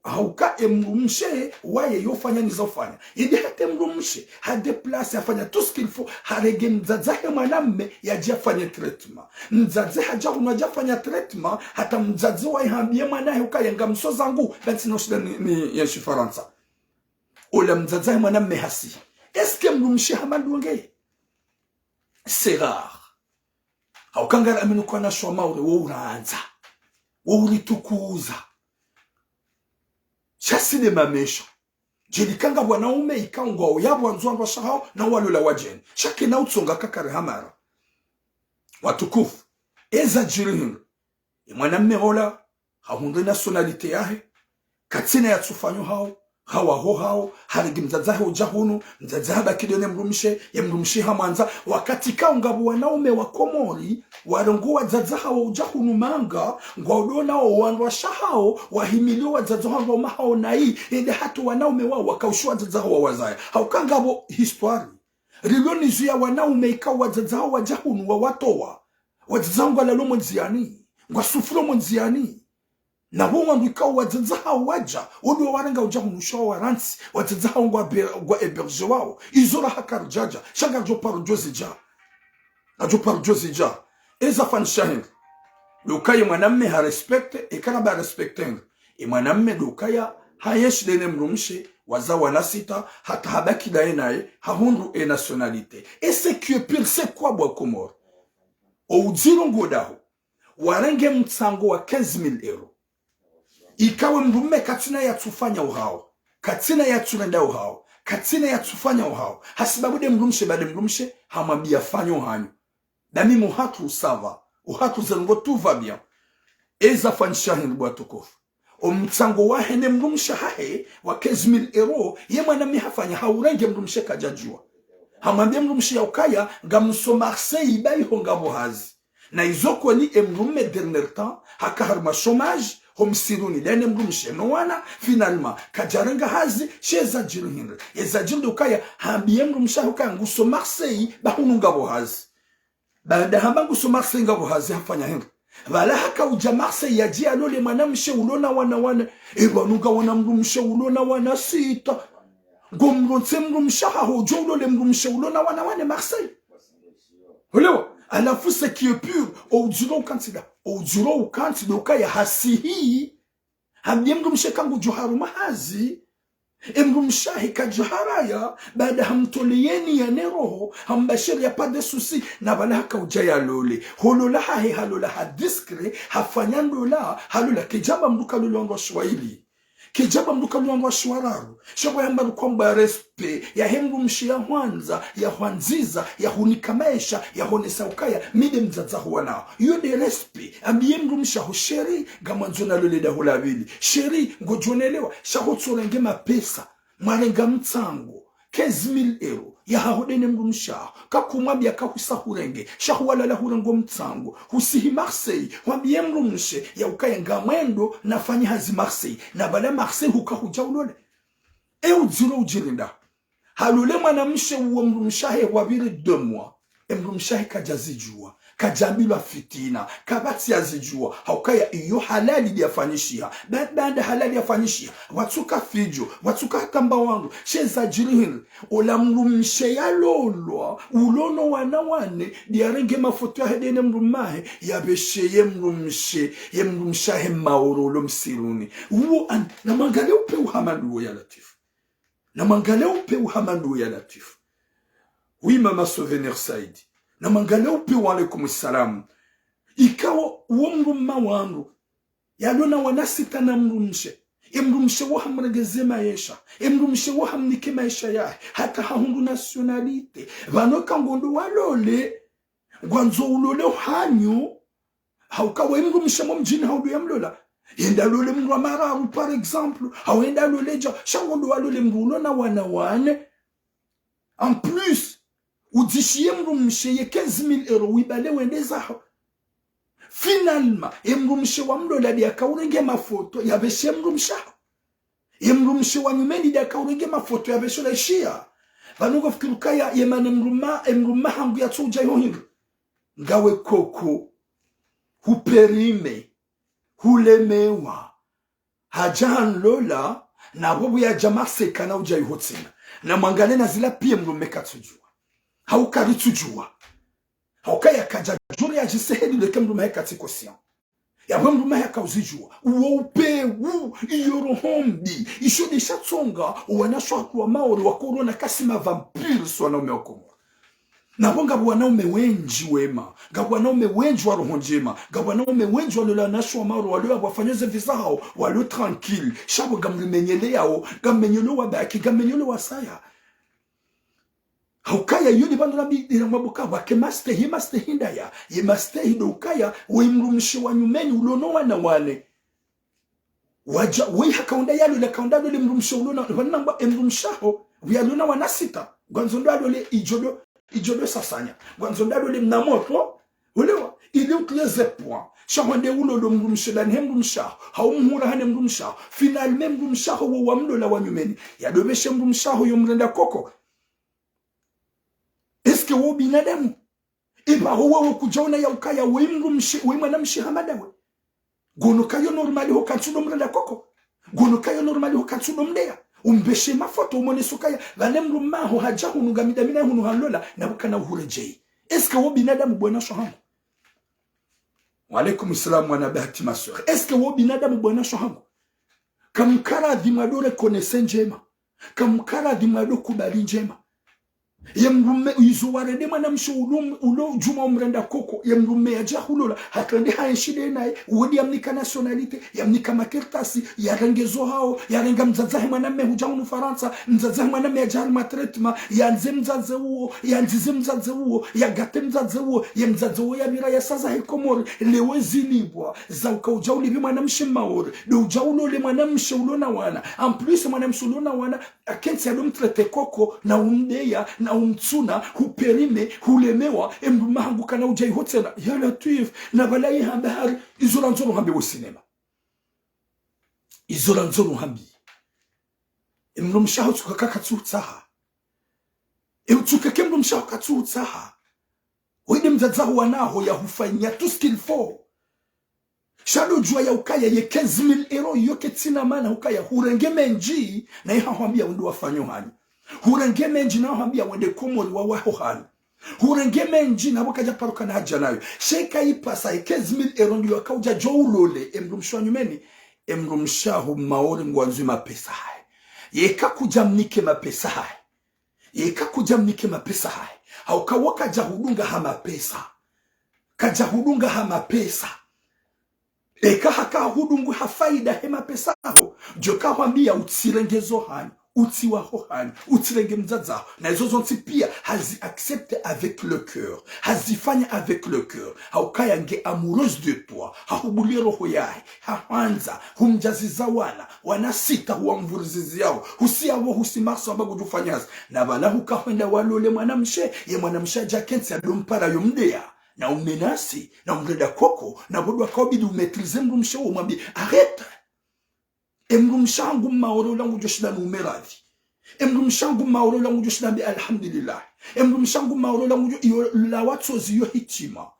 hauka ye mdrumshe, waye yofanya niza ufanya. Yende hata ye mdrumshe, hadéplace, hafanya tout ce qu'il faut, harenge mdzadze he mwanamme, yadje yafanye traitement. Mdzadze hadja hunu hadja fanya traitement, hata mdzadze waye hambiye mwana hahe ukaya ngamso zangu, bantsi na ushinda ni, ni yenshi Farantsa. Ola mdzadze he mwanamme hasihi. Est-ce que mdrumshe hama ndrongo? C'est rare. Hauka ngari amini ukaya wanawashe wa Maore, wo urandza. Wo uritukuza. Sha tsi nde mamesha. Djeli kanga wanaume ikao ngwao yapvo wandzo wandru washe hawo na walola wadjeni. Sha kena utsonga kakari hamara. Watukufu. Eza djiri hindri. Ye mwanamme ola, hahundru nationalité yahe, katsina yatsufanyo hawo, hawaho hawo, harenge mdzadze hahe udja hunu, mdzadze habaki ndene mdrumshe, ye mdrumshe hamwandza, wakati kao ngapvo wanaume wa Komori, warongoa wadzadze hawo udja hunu manga, ngwao ndo nao wandru washe hawo, wahimilio wadzadze hawo ngwao mahawo nayi, yende hata wanaume wawo wakaushiwa wadzadze hawo wazaya. Hauka ngapvo histoire. Rilo nizo ya wanaume ikao wadzadze hawo wadja hunu wawatowa. Wadzadze hawo ngwalalo mo ndziyani, ngwasufuro mo ndziyani. Na wo wandru ikao wadzadze hawo wadja, wo ndo warenga udja hunu sha wawarantsi, wadzadze hawo ngwa be-, ngwa hébergé wawo. Izo raha karidjadja, sha ngaridjo paro djo zidja. Ngaridjo paro djo zidja. Eza fanyishiha hindri. Ndo ka ye mwanamme ha respecté, eka ramba ha respecté hindri. Ye mwanamme ndo ukaya, hayenshi ndene mdrumshe, waza wana sita, hata habaki ndaye naye, hahundru ye nationalité. Et ce qui est pire, c'est quoi bo wa Komori? O udziro ngo daho. Warenge mtsango wa quinze mille euros. Ikao ye mdrumme katsina yatsufanya uhawo. Katsina yatsurenda uhao, katsina yatsufanya uhao. Hasibabu nde mdrumshe, ba nde mdrumshe, hamwambia fanya uhanyu. Ba mimi uhatru ça va, uhatru zendrongo tout va bien. Eza fanyisha hindri bo watukufu. Omtsango wahe ne mdrumshe hahe wa quinze mille euros, ye mwanamme hafanya haurenge mdrumshe kadjadjua. Hamwambia mdrumshe ya ukaya, ngamso Marseille ba iho ngapvo hazi. Na izo kweli emdrumme dernier temps, haka harumwa chômage, ho msiruni, ndeye ne mdrumshe no wana, finalement, kadjarenga hazi, she zadjiri hindri. Ye zadjiri nde ukaya, hambie mdrumshe hahe ukaya nguso Marseille, ba hunu ngapvo hazi. Baanda hamba nguso Marseille ngapvo hazi hafanya hindri. Pvala haka udja Marseille yadje yalole mwanamshe ulo na wana wane. Eba nunga wona mdrumshe ulo na wana sita. Ngomrontse mdrumshe haho udjo ulole mdrumshe ulo na wana wane Marseille. Ulewa, halafu ce qui est pire, oudjiro ukantsi nda, oudjiro ukantsi nde ukaya hasihi. Hambie mdrumshe ka ngudjo harumwa hazi. Emdrumshe hahe kadjaharaya, baanda hamtoleyeni ya ne roho, hamba chérie y a pas de souci, na pvala haka udja yalole. Holola hahe halola ha discret, hafanya ndola, halola kedjamba mdru kalolwa ndrwa shiwayili. Kedjamba mdru kalolwa ndrwa shiwararu. Sha pvo yamba rukwamba respect, yahe mdrumshe ya hwandza, ya hwandziza, ya hunika maesha, ya honesa ukaya, mi nde mdzadze ho wana. Iyo nde respect, ambie mdrumshe haho chérie, ngamwandzo nalole daho la pvili. Chérie, ngodjonelewa, sha hutsorenge mapesa. Mwarenga mtsango, quinze mille euros, ya haho ndeye ne mdrumshe haho. Kakumwambia ka husa hurenge, sha huwalala hurengo mtsango. Husihi Marseille, hwambie mdrumshe, ya ukaya ngamwendo, nafanye hazi Marseille. Na pvala Marseille huka hudja ulole. E udziro udjiri nda. Halole mwanamshe uwo mdrumshe hahe wapviri deux mois. Emdrumshe hahe kadjazidjua. Kadjambilwa fitina. Kapvatsi yazidjua. Haukaya iyo halali nde yafanyishiha. Ba-, baanda halali yafanyishiha. Watsuka fidjo. Watsuka hata mba wangu. She zadjiri hindri. Ola mdrumshe yalolwa. Ulo no wana wane. Nde yarenge mafoto yahe ndeye ne mdrumme hahe. Yapveshe ye mdrumshe. Ye mdrumshe hahe maoro ulo msiruni. Uwo an-, na mwangalie upve uhama nduwo ya Latifu. Na mwangalie upve uhama nduwo ya Latifu. Oui, mama Souvenir Saidi. Na mwangalie upve wa alaikum salam. Ikao uwo mdrumme wandru. Yalo na wana sita na mdrumshe. Emdrumshe wo hamrengeze maesha. Emdrumshe wo hamnike maesha yahe. Hata hahundru nationalité. Pvanu ka ngondo walole. Ngwandzo ulole uhanyu. Hauka we mdrumshe mo mdjini haudu yamlola. Yende alole mdru wa mararu, par exemple. Hau yende alole dja. Sha ngondo walole mdru ulo na wana wane. En plus, udzishiye mdrumshe ye quinze mille euros, wibale wende zaho. Finalement, ye mdrumshe wamlola nde yakaurenge mafoto, yapveshe mdrumshe haho. Ye mdrumshe wa nyumeni nde yakaurenge mafoto, yapveshe ola ishiya. Pvanu ngofikiri ukaya, ye mana emdrumme, emdrumme hangu yatso udja iho hindri. Ngawe koko, huperime, hulemewa, hadja hanlola, na pvo pvo yadja Marseille kana udja iho tsena. Na mwangalie na zila piya mdrumme katsudjua. Hauka ritsudjua. Haukaya kadja djuri yadjiseheli leke mdrumme hahe katsi conscient. Yapvo mdrumme hahe kauzidjua. Uwo upve, u, iyo roho mbi. Isho nde shatsonga, owanashe wahatru wa Maore wakorona kasi ma vampires wanaume wa Komori. Na pvo ngapvo wanaume wendji wema, ngapvo wanaume wendji wa roho ndjema, ngapvo wanaume wendji walola wanashe wa Maore, walo yapvo wafanya ze vie zahao, walo tranquille. Sha pvo ngamrimenyeleyao, ngammenyeleo wabaki, ngammenyeleo wasaya. Haukaya iyo nde pvanu Rabbi ila mwabuka wake mastehi, mastehi ndaya, ye mastehi ndo ukaya, we mdrumshe wa nyumeni ulo no wana wane. Wadja, we hakaunda yalole, kaunda lole mdrumshe ulo na, pvanu namba emdrumshe haho, uyalo na wana sita. Ngwandzo ndo alole idjo ndo, idjo ndo sasanya. Ngwandzo ndo alole mna moto, ulewa, ili utile ze points. Sha hwende ulolo mdrumshe ndani he mdrumshe haho. Haumhura hane mdrumshe haho. Finalement mdrumshe haho wo wamlola wa nyumeni. Yadopveshe mdrumshe haho yo mrenda koko. Est-ce que wo binadamu? Eba ho wewe kudjaona ya ukaya we mdrumshe, we mwanamshe hama ndawe. Ngono kayo normal ho kantsu ndo mrenda koko. Ngono kayo normal ho kantsu ndo mdeya. Umpveshe mafoto umonese ukaya. Pvane mdrumme haho hadja hunu ngamidamina hunu hanlola. Na pvo kana uhuredjeyi. Est-ce que wo binadamu bo wanashe wahangu? Wa alaikum salam mwana bahati ma sœur. Est-ce que wo binadamu bo wanashe wahangu? Kamkaradhi mwado reconnaître ndjema. Kamkaradhi mwado kubali ndjema. Ye mdrume, izo warende mwanamshe ulo, ulo djuma umrenda koko. Ye mdrume yadja hulola, hatrende haenshi de naye, wodi yamnika nationalité, yamnika makartasi, yarenge zo hawo, yarenga mdzadze he mwanamme hudja hunu Farantsa, mdzadze he mwanamme yadja harumwa traitement, yandze mdzadze uwo, yandzize mdzadze uwo, yagate mdzadze uwo, ye mdzadze uwo yapvira yasaza he Komori, lewo zilipvwa, za uka udja ulipve mwanamshe Maore, de udja ulole mwanamshe ulo na wana. En plus, mwanamshe ulo na wana, akentsi yado mtraite koko, na umdeya, na umtsuna, hupérime, hulemewa, e mdrume hangu kana udja iho tsena. Ya Latwif, na pvala ye hamba hari, izo randzo ruhambe wo cinéma. Izo randzo ruhambe. E mdrumshe waho tsuka kaka tsuhutsaha. E utsuka ke mdrumshe waho katsuhutsaha. Wede mdzadze waho wana waho yahufanyia tout ce qu'il faut. Sha do djuwa ya ukaya ye quinze mille euros yo ketsina mana ukaya hurenge mendji na ye hahwambia wende wafanye hanyu. Hurenge mendji na hahwambia wende Komori wawahe hanyu. Hurenge mendji na pvo kadja paro kana hadja nayo. Sha eka ipvasa ye quinze mille euros ndiyo yaka udja djo ulole, e mdrumshe wa nyumeni, e mdrumshe waho Maore ngwandzo mapesa hahe. Yeka kudja mnike mapesa hahe. Yeka kudja mnike mapesa hahe. Hauka wo kadja hudunga ha mapesa. Kadja hudunga ha mapesa. Eka haka hudungu ha faida he mapesa yaho, djo kahwambia utsirenge zo hanyu, utsiwaho hanyu, utsirenge mdzadze waho. Na izo zontsi pia, hazi accepte avec le cœur. Hazifanya avec le cœur. Haukaya nge amoureuse de toi. Hahubulie roho yahe. Hahwandza. Humdjaziza wana. Wana sita huwamvuriziziao. Husi yapvo husi marso amba kudjufanya hazi. Na pvala huka hwenda walole mwanamshe. Ye mwanamshe yadja kentsi yado mpara yo mdeya. Na umenasi, na umrenda koko, na pvo do waka ubidi umaîtriser mdrumshe wo umwambie, arrête. E mdrumshe hangu Maore ula ngudjo shinda ni umeradhi. E mdrumshe hangu Maore ula ngudjo shinda mbi alhamdulillah. E mdrumshe hangu Maore ula ngudjo iyo lawa tsozi yo hitima.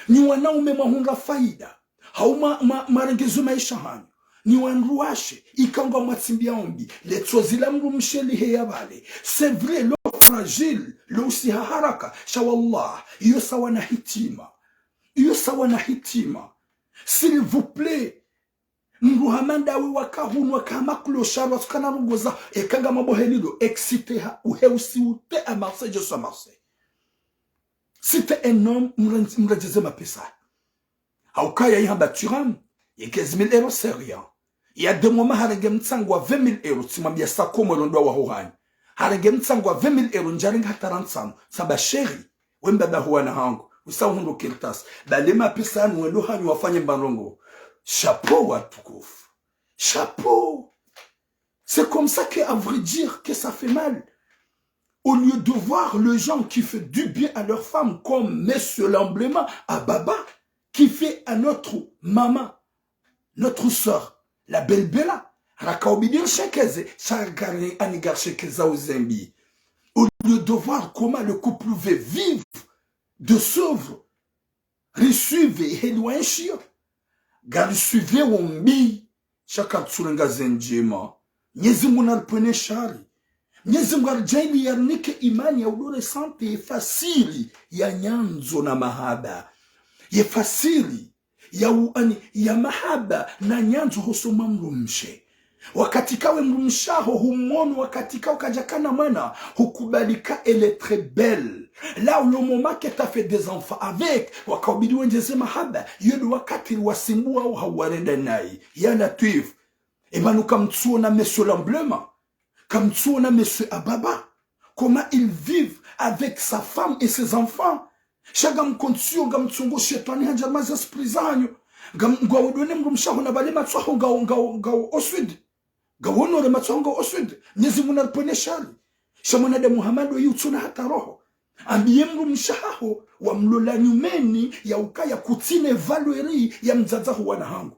Nyi wanaume mwahundra faida. Hau mwa, mwa, mwarengezo maesha hanyu. Nyi wandruwashe, ika ngwa mwatsimbiao mbi, le tsozi la mdrumshe liheya pvale. C'est vrai, lo fragile, lo usiha haraka. Sha wallah, iyo sawa na hitima. Iyo sawa na hitima. S'il vous plaît. Mdru hama ndawe waka hunu, waka hama clochard, watsukana rongoza, eka ngamwabohelilo, excité ha, uhe usi ute à Marseille, je suis à Marseille. Si t'es un homme, mrendze-, mrendjeze mapesa. Haukaya ihamba Thuram, ye quinze mille euros, c'est rien. Il y a deux moments, harenge mtsango wa vingt mille euros, tsimwambia sa komo londo wa hohani. Harenge mtsango wa vingt mille euros, ndjarenga hata rantsano. Samba chéri, we mbaba ho wana hangu, usa uhundro kartasi. Ba le mapesa yanu wendo hanyu wafanye mba ndrongo. Chapeau watukufu. Chapeau. C'est comme ça que, à vrai dire, que ça fait mal. Au lieu de voir les gens qui font du bien à leur femme, comme Monsieur Lamblema à Baba, qui fait à notre maman, notre sœur, la belle Bella, raka ubidi rishekeze, sha ngari ani ngarishekeza uzembi. Au lieu de voir comment le couple veut vivre, de s'œuvre, risuive heli waenshio. Ngarisuive wo mbi, sha karitsurenga ze ndjema. Mnyezi Mungu naripvwene shari. Mnyezi Mungu aridjaanlie yarinike imani ya udore sante ye fasiri ya nyandzo na mahaba. Ye fasiri ya u-, ani, ya mahaba na nyandzo hosoni mwa mdrumshe. Wakati kawe mdrumshe waho humono, wakati kawe kadjakana mwana, hukubali ka elle est très belle. Là, le moment que t'as fait des enfants avec, waka ubidi wendjeze mahaba, iyo ndo wakati wasimbua waho hau warenda nayi. Ya Latwif. Eba nu kamtsuona Monsieur Lamblema. Kamtsuona Monsieur Ababa. Comment ils vivent avec sa femme et ses enfants. Sha ngamkontsi yo ngamtsongo shetwani handja harumwa ze esprit zanyu. Ngam-, ngwaudone mdrumshe waho na pvale matso yaho ngao, ngao, ngao au sud. Ngao nord, matso yaho ngao au sud. Mnyezi Mungu naripvwene shari. Sha mwanadamu hama ndo yi utsuna hata roho. Ambiye mdrumshe waho wamlola nyumeni ya ukaya kutsina valeur ya mdzadze waho wana hangu.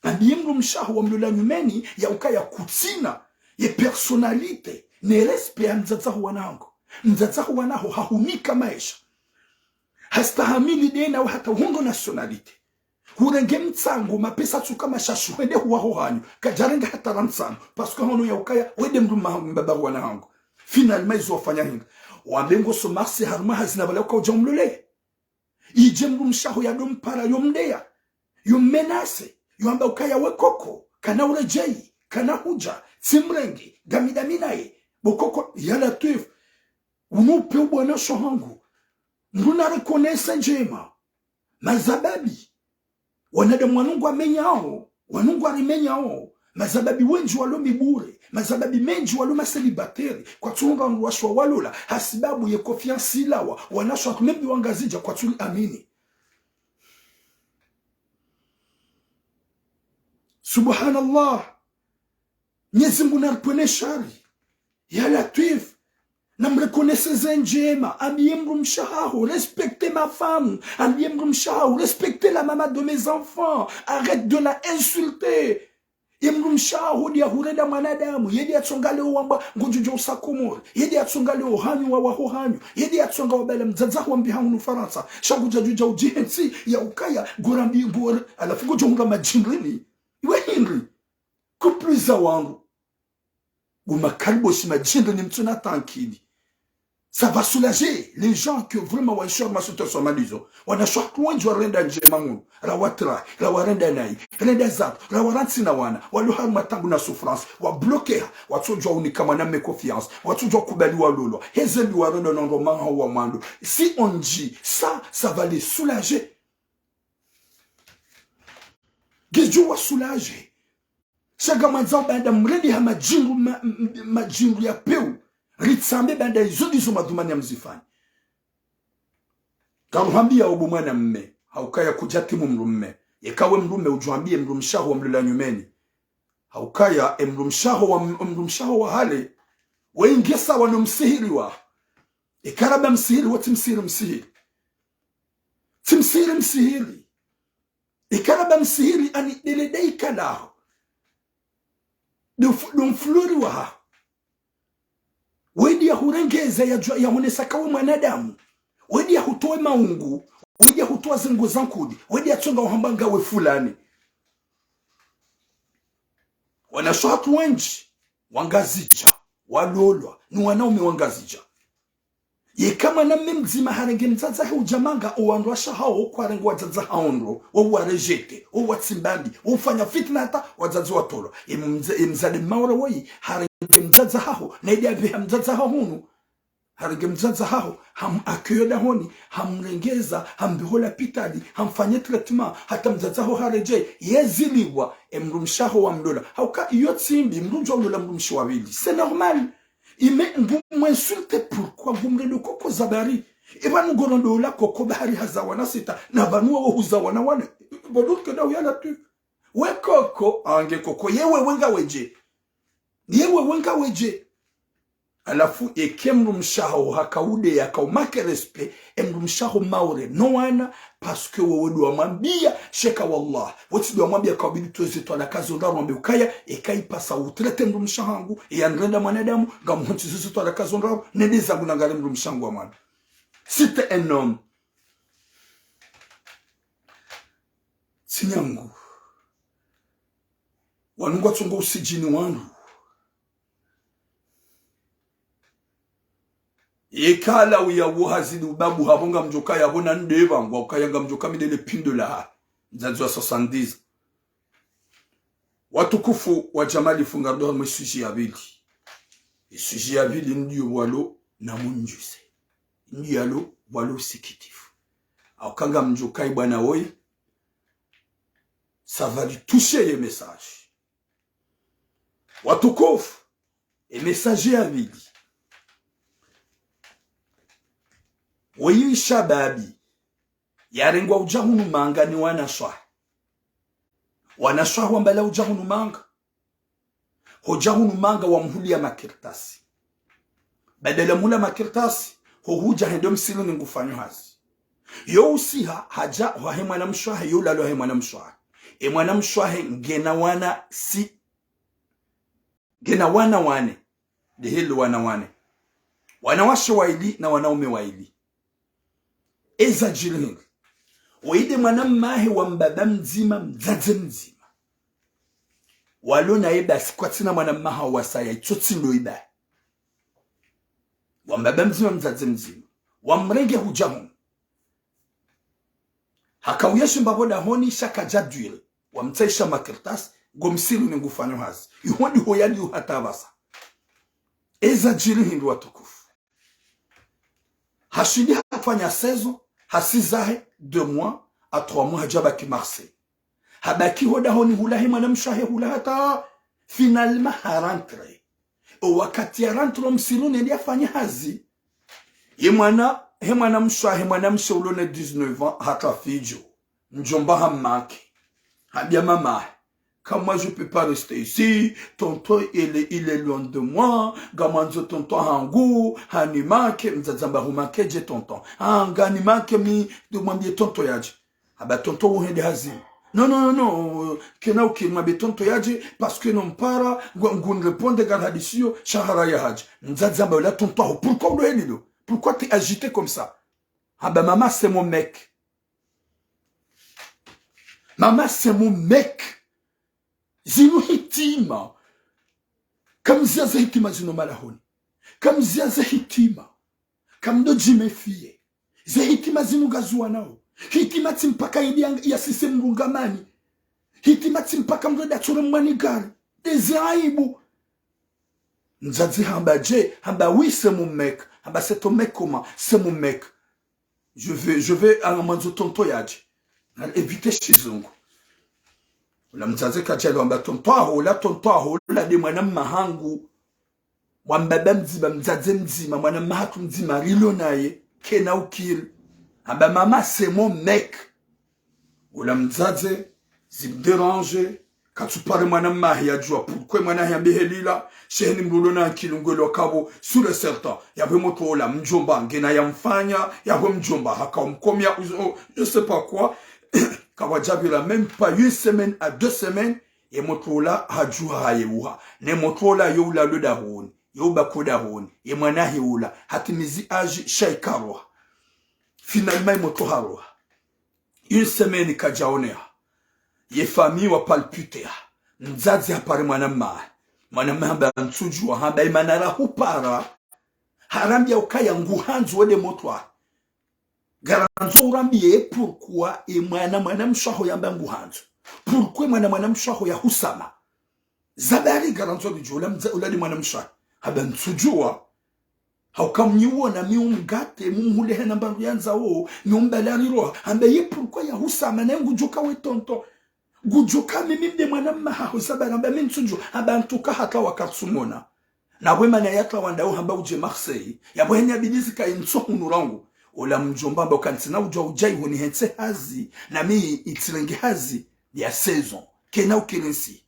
Ambiye mdrumshe waho wamlola nyumeni ya ukaya kutsina ye personnalité, ne respect ya mdzadze waho wana hangu. Mdzadze waho wana ho hahunika maesha. Hastahamili de nawe hata uhundro nationalité. Hurenge mtsango, mapesa tsuka mashashi, hwende huwaho hanyu. Kadjarenga hata rantsano. Parce que hono ya ukaya, wende mdrume wahangu, mbaba waho wana hangu. Finalement, izo wafanya hinga. Wambe ngoso Marseille harumwa hazi na pvala uka udja umlole. Idje mdrumshe waho yado mpara yo mdeya, yo menace, yo amba ukaya we koko, kana uredjeyi, kana hudja, tsimrenge, ngami dami naye, bo koko, ya Latwif. Unu upve ubwana sho hangu. Mndru na reconnaisse ndjema. Mazababi. Wanadamu wanu ngwamenyao, wanu ngwarimenyao. Mazababi wendji walo mibure. Mazababi mendji walo ma célibataire. Kwatsu honga wandru washe wa walola. Hasibabu ye confiance ilawa. Wanashe hatru mbi wa Ngazidja kwatsu li amini. Subhanallah. Mnyezi Mngu na ripvwene shari. Ya Latwif, na mreconnaisse ze ndjema. Ambiye mdrumshe haho, respecte ma femme. Ambiye mdrumshe haho, respecte la maman de mes enfants. Arrête de la insulter. Ye mdrumshe haho ndiya hurenda mwanadamu. Ye ndiya tsonga leo wamba ngudjo dja usa Komori. Ye ndiya tsonga leo hanyu wa waho hanyu. Ye ndiya tsonga wabala mdzadze haho wambiha hunu Farantsa. Sha ngudja djudja udjihentsi ya ukaya, ngora mbi ngora. Halafu ngudjo hunga madjindrini. Iwe hindri. Kupluza wangu. Nguma kariboshi madjindrini mtsuna tankili. Ça va soulager les gens que vraiment waishio harumwa situation malizo. Wanashe hatru wendji warenda ndjema hunu. Rawatrai, rawarenda nayi, renda zatru, rawarantsi na wana. Walo harumwa taabu na souffrance. Wabloqueha, watsodjuwa unika mwanamme confiance. Watsodjuwa kubali walolwa. Heze mbi warenda na ndo maha wa mwando. Si on dit ça, ça va les soulager. Ngidjo wa soulager. Sha ngamwandzao baanda mrende ha madjindru ma, m, m, madjindru ya pewu. Ritsambe baanda izo ndizo madhumuni ya mzifanya. Karuhambiya obo mwanamme, ha ukaya kudjatimu mdrumme. Yeka we mdrumme udjwambiye mdrumshe haho wa mlola nyumeni. Ha ukaya e mdrumshe haho wa m, mdrumshe haho wa hale. We inge sawa no msihiri wa. Eka raba msihiri, we tsi msihiri msihiri. Tsi msihiri msihiri. Eka raba msihiri ani dele de ikalaho. Ndo mf, ndo mfulori wahaho. We ndiya hurengeza ya djwa, ya honesa ka we mwanadamu. We ndiya hutowa maungu. We ndiya hutowa zengo za nkudi. We ndiya tsonga uhamba ngawe fulani. Wanashe hatru wendji, wa Ngazidja, walolwa, ni wanaume wa Ngazidja. Yeka mwanamme mdzima harenge mdzadze hahe udja manga, o wandru washe hawo kwarenge wadzadze hawo ndro, wo warejeté, wo watsimba mbi, wo ufanya fitna hata wadzadze watolwa. E mdza, e mdzadze Maore woyi, harenge mdzadze haho, na idi apveha mdzadze haho hunu. Harenge mdzadze haho, ham accueillir dahoni, hamrengeza, hambiha ho lapitali, hamfanye traitement, hata mdzadze haho haredjei, yezilipvwa, e mdrumshe haho wa mlola. Ha uka iyo tsi mbi, mdru udjo lola mdrumshe wa pvili. C'est normal. Ime ngu mu insulter pourquoi? Ngu mrendo koko za bari. Eba ngu rondo la koko bari haza wana sita. Na pvanu wawo huza wana wane. Bodur ke da uya la tu. We koko, ange koko. Ye wewe ngawe dje? Ye wewe ngawe dje? Halafu eke mdrumshe haho haka ude yaka umake respect, e mdrumshe haho Maore no wana, parce que wewe ndo wamwambiya, sheka wallah, we tsi ndo wamwambiya ka ubidi tweze twalaka zo ndraru wambe ukaya, eka ipasa utraité mdrumshe hangu, ya nrenda mwanadamu, ngamhontsi zoze twalaka zo ndraru, nende zangu nangare mdrumshe hangu wa mwana. C'était un homme. Tsi nyangu. Wanu ngwatsongo usidjini wanu. Yeka la uya wo hazidi ubabu hapvo ngamdjoka yapvo na nde pvangu, ukaya ngamdjoka mi ndele pindo laha. Mdzadze wa soixante-dix. Watukufu wa Djamali, funga ndo harumwa e sujet ya pvili. E sujet ya pvili ndiyo pvwalo na mundjuse. Ndiyo yalo pvwalo usikitifu. Ha uka ngamdjoka ibwana woyi. Ça va lui toucher ye message. Watukufu, e message ya pvili. Woyi shababi, yarengwa udja hunu manga ni wanashe wahe. Wanashe wahe wambala udja hunu manga. Hodja hunu manga wamhuliya makartasi. Badala mhula makartasi, ho hudja hende msiru ni ngufanyo hazi. Yo usiha, hadja, hwahe mwanamshe wahe, yo ulala hwahe mwanamshe wahe. E mwanamshe wahe, ngena wana si, ngena wana wane. Ndehele wana wane. Wanawashe wayili na wanaume wayili. Eza djiri hindri. Woyi nde mwana mmahe wa mbaba mdzima, mdzadze mdzima. Walo naye basi kwatsina mwana mmahe wasaya, itso tsi ndo ibaye. Wa mbaba mdzima, mdzadze mdzima. Wamrenge hudja hunu. Haka uya shimba pvo dahoni sha kadja dwiri. Wamtsahisha makartasi, ngo msiru ni ngufanyo hazi. Iho ndiho yali uhata pvasa. Eza djiri hindri watukufu. Hashindi hafanya saison, hasizahe deux mois à trois mois, hadja baki Marseille. Habaki ho dahoni hula he mwanamshe wahe hula hata finalement ha rentré. O wakati ya rentré o msiru nende yafanye hazi. Ye mwana, he mwanamshe, he mwanamshe ulo na dix-neuf ans, hata fidjo. Mdjomba hammake. Hambia mamahe: "Ka moi, je peux pas rester ici. Tonton, il est, il est loin de moi. Ngamwandzo tonton hangu, hanimake." Mdzadze hamba: "Humake dje tonton?" "Ah, nganimake mi, ndo mwambie tonton yadje." Hamba: "Tonton wo hende hazini." "Non, non, non, non, euh, kena ukiri, mwambie tonton yadje, parce que no mpara, ngu, ngunirépondre ngarihadisiyo, sha hara yahadja." Mdzadze hamba: "Ola tonton haho, pourquoi ulo heli lo? Pourquoi t'es agité comme ça?" Hamba: "Maman, c'est mon mec." "Maman, c'est mon mec." Zinu hitima. Kamziya ze hitima zinu malahoni. Kamziya ze hitima. Kamdo djiméfier. Ze hitima zinu ngaziwanao. Hitima tsi mpaka yidi ya, yasise mrungamani. Hitima tsi mpaka mdru yadje yatsure mwani gari. Eze aibu. Mdzadze hamba: "Dje?" Hamba: "Oui, c'est mon mec." Hamba: "C'est ton mec comment?" "C'est mon mec." "Je vais, je vais, ah, ngamwandzo tonton yadje." Éviter shizungu. Ola mdzadze kadjali wamba: "Tonton haho, ola tonton haho, ola nde mwana mma hangu. Wa mbaba mdzima, mdzadze mdzima, mwana mma hatru mdzima, rilo naye, kena ukiri." Hamba: "Maman, c'est mon mec." Ola mdzadze, zimdéranger, katsupare mwana mma hahe yadjuwa pourquoi mwana hahe yambe heli la, sha heni mdru ulo na akili ngwelewa kapvo, sûr et certain. Yapvo motro ola mdjomba, ngena yamfanya, yapvo mdjomba, haka umkomya, ou, ou, je sais pas quoi. Kapvadjapvira même pas une semaine à deux semaines, ye motro ola hadjuha hayeuha. Ne motro ola yo ula lo dahoni, yo ubaki ho dahoni, ye mwana hahe ula, hatimizi âge sha ikaroha. Finalement, ye motro haroha. Une semaine kadjaoneha. Ye famille wa palpiter. Mdzadze hapare mwana mma. Mwana mma hamba: "Ntsudjuwa." Hamba: "Imana rahupara, harambia ukaya nguhandzo wo nde motro wahe. Ngarandzo urambie pourquoi ye mwana, mwanamshe waho yamba nguhandzo. Pourquoi mwana, mwanamshe waho yahusama. Zabari ngarandzo ridjuwe ola mdza, ola nde mwanamshe wahe." Hamba: "Ntsudjuwa. Hauka mnyi uona mi umgate, mumhule hena mbandru yandzao, mi umbale ariroha." Hamba: "Ye pourquoi yahusama, naye ngudjoka we tonton? Ngudjoka mimi nde mwana mma haho?" Zabari hamba: "Mi ntsudjuwa." Hamba: "En tout cas, hata wakatsumona. Na we mana yatawandao hamba udje Marseille. Yapvo heni yabidi zika intso hunu rangu." Ola mdjomba hamba: "Uka ntsina udjuwa udja iho nihentse hazi, na mi itsilenge hazi ya saison. Kena ukiri nsi."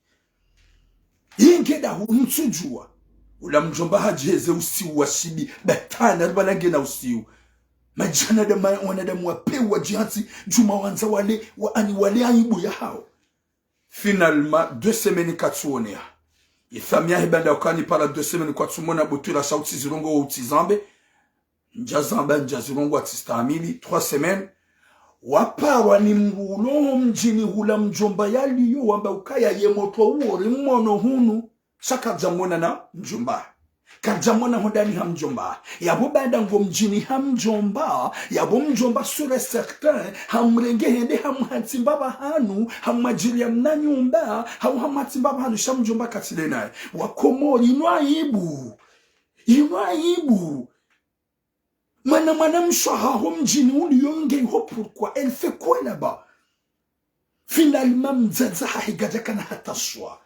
"Yenge dahu, ntsudjuwa." Ola mdjomba hadjiheze usiu wa shibi, batana, ribala ngena usiu. Madjana da ma, wanadamu wa pewu wadjihantsi, djuma wandza wale, wa ani wale aibu yahao. Finalement, deux semaines katsuoneha. Ye famille yahe banda ukani para deux semaines kwatsumona, butwira sha utsi zirongoa wo utsi zambe. Ndja zamba, ndja zirongoa, atsistahamili, trois semaines. Waparwa ni mdru ulo ho mdjini hula mdjomba yaliyo, wamba ukaya ye motro uwo rimwono hunu. Sha kardjamwona na mdjomba. Kardjamwona ho ndani ha mdjomba. Yapvo banda ngo mdjini ha mdjomba. Yapvo mdjomba sûr et certain, hamrenge hende hamhantsi mbapvi hanu, hamwadjiri ya mna nyumba, hau hamhantsi mbapvi hanu, sha mdjomba katsile naye. Wakomori, inu aibu. Inu aibu. Mwana, mwanamshe waho mdjini uliyo nge iho, pourquoi? Elle fait quoi là-bas? Finalement, mdzadze hahe kadjakana hata swa.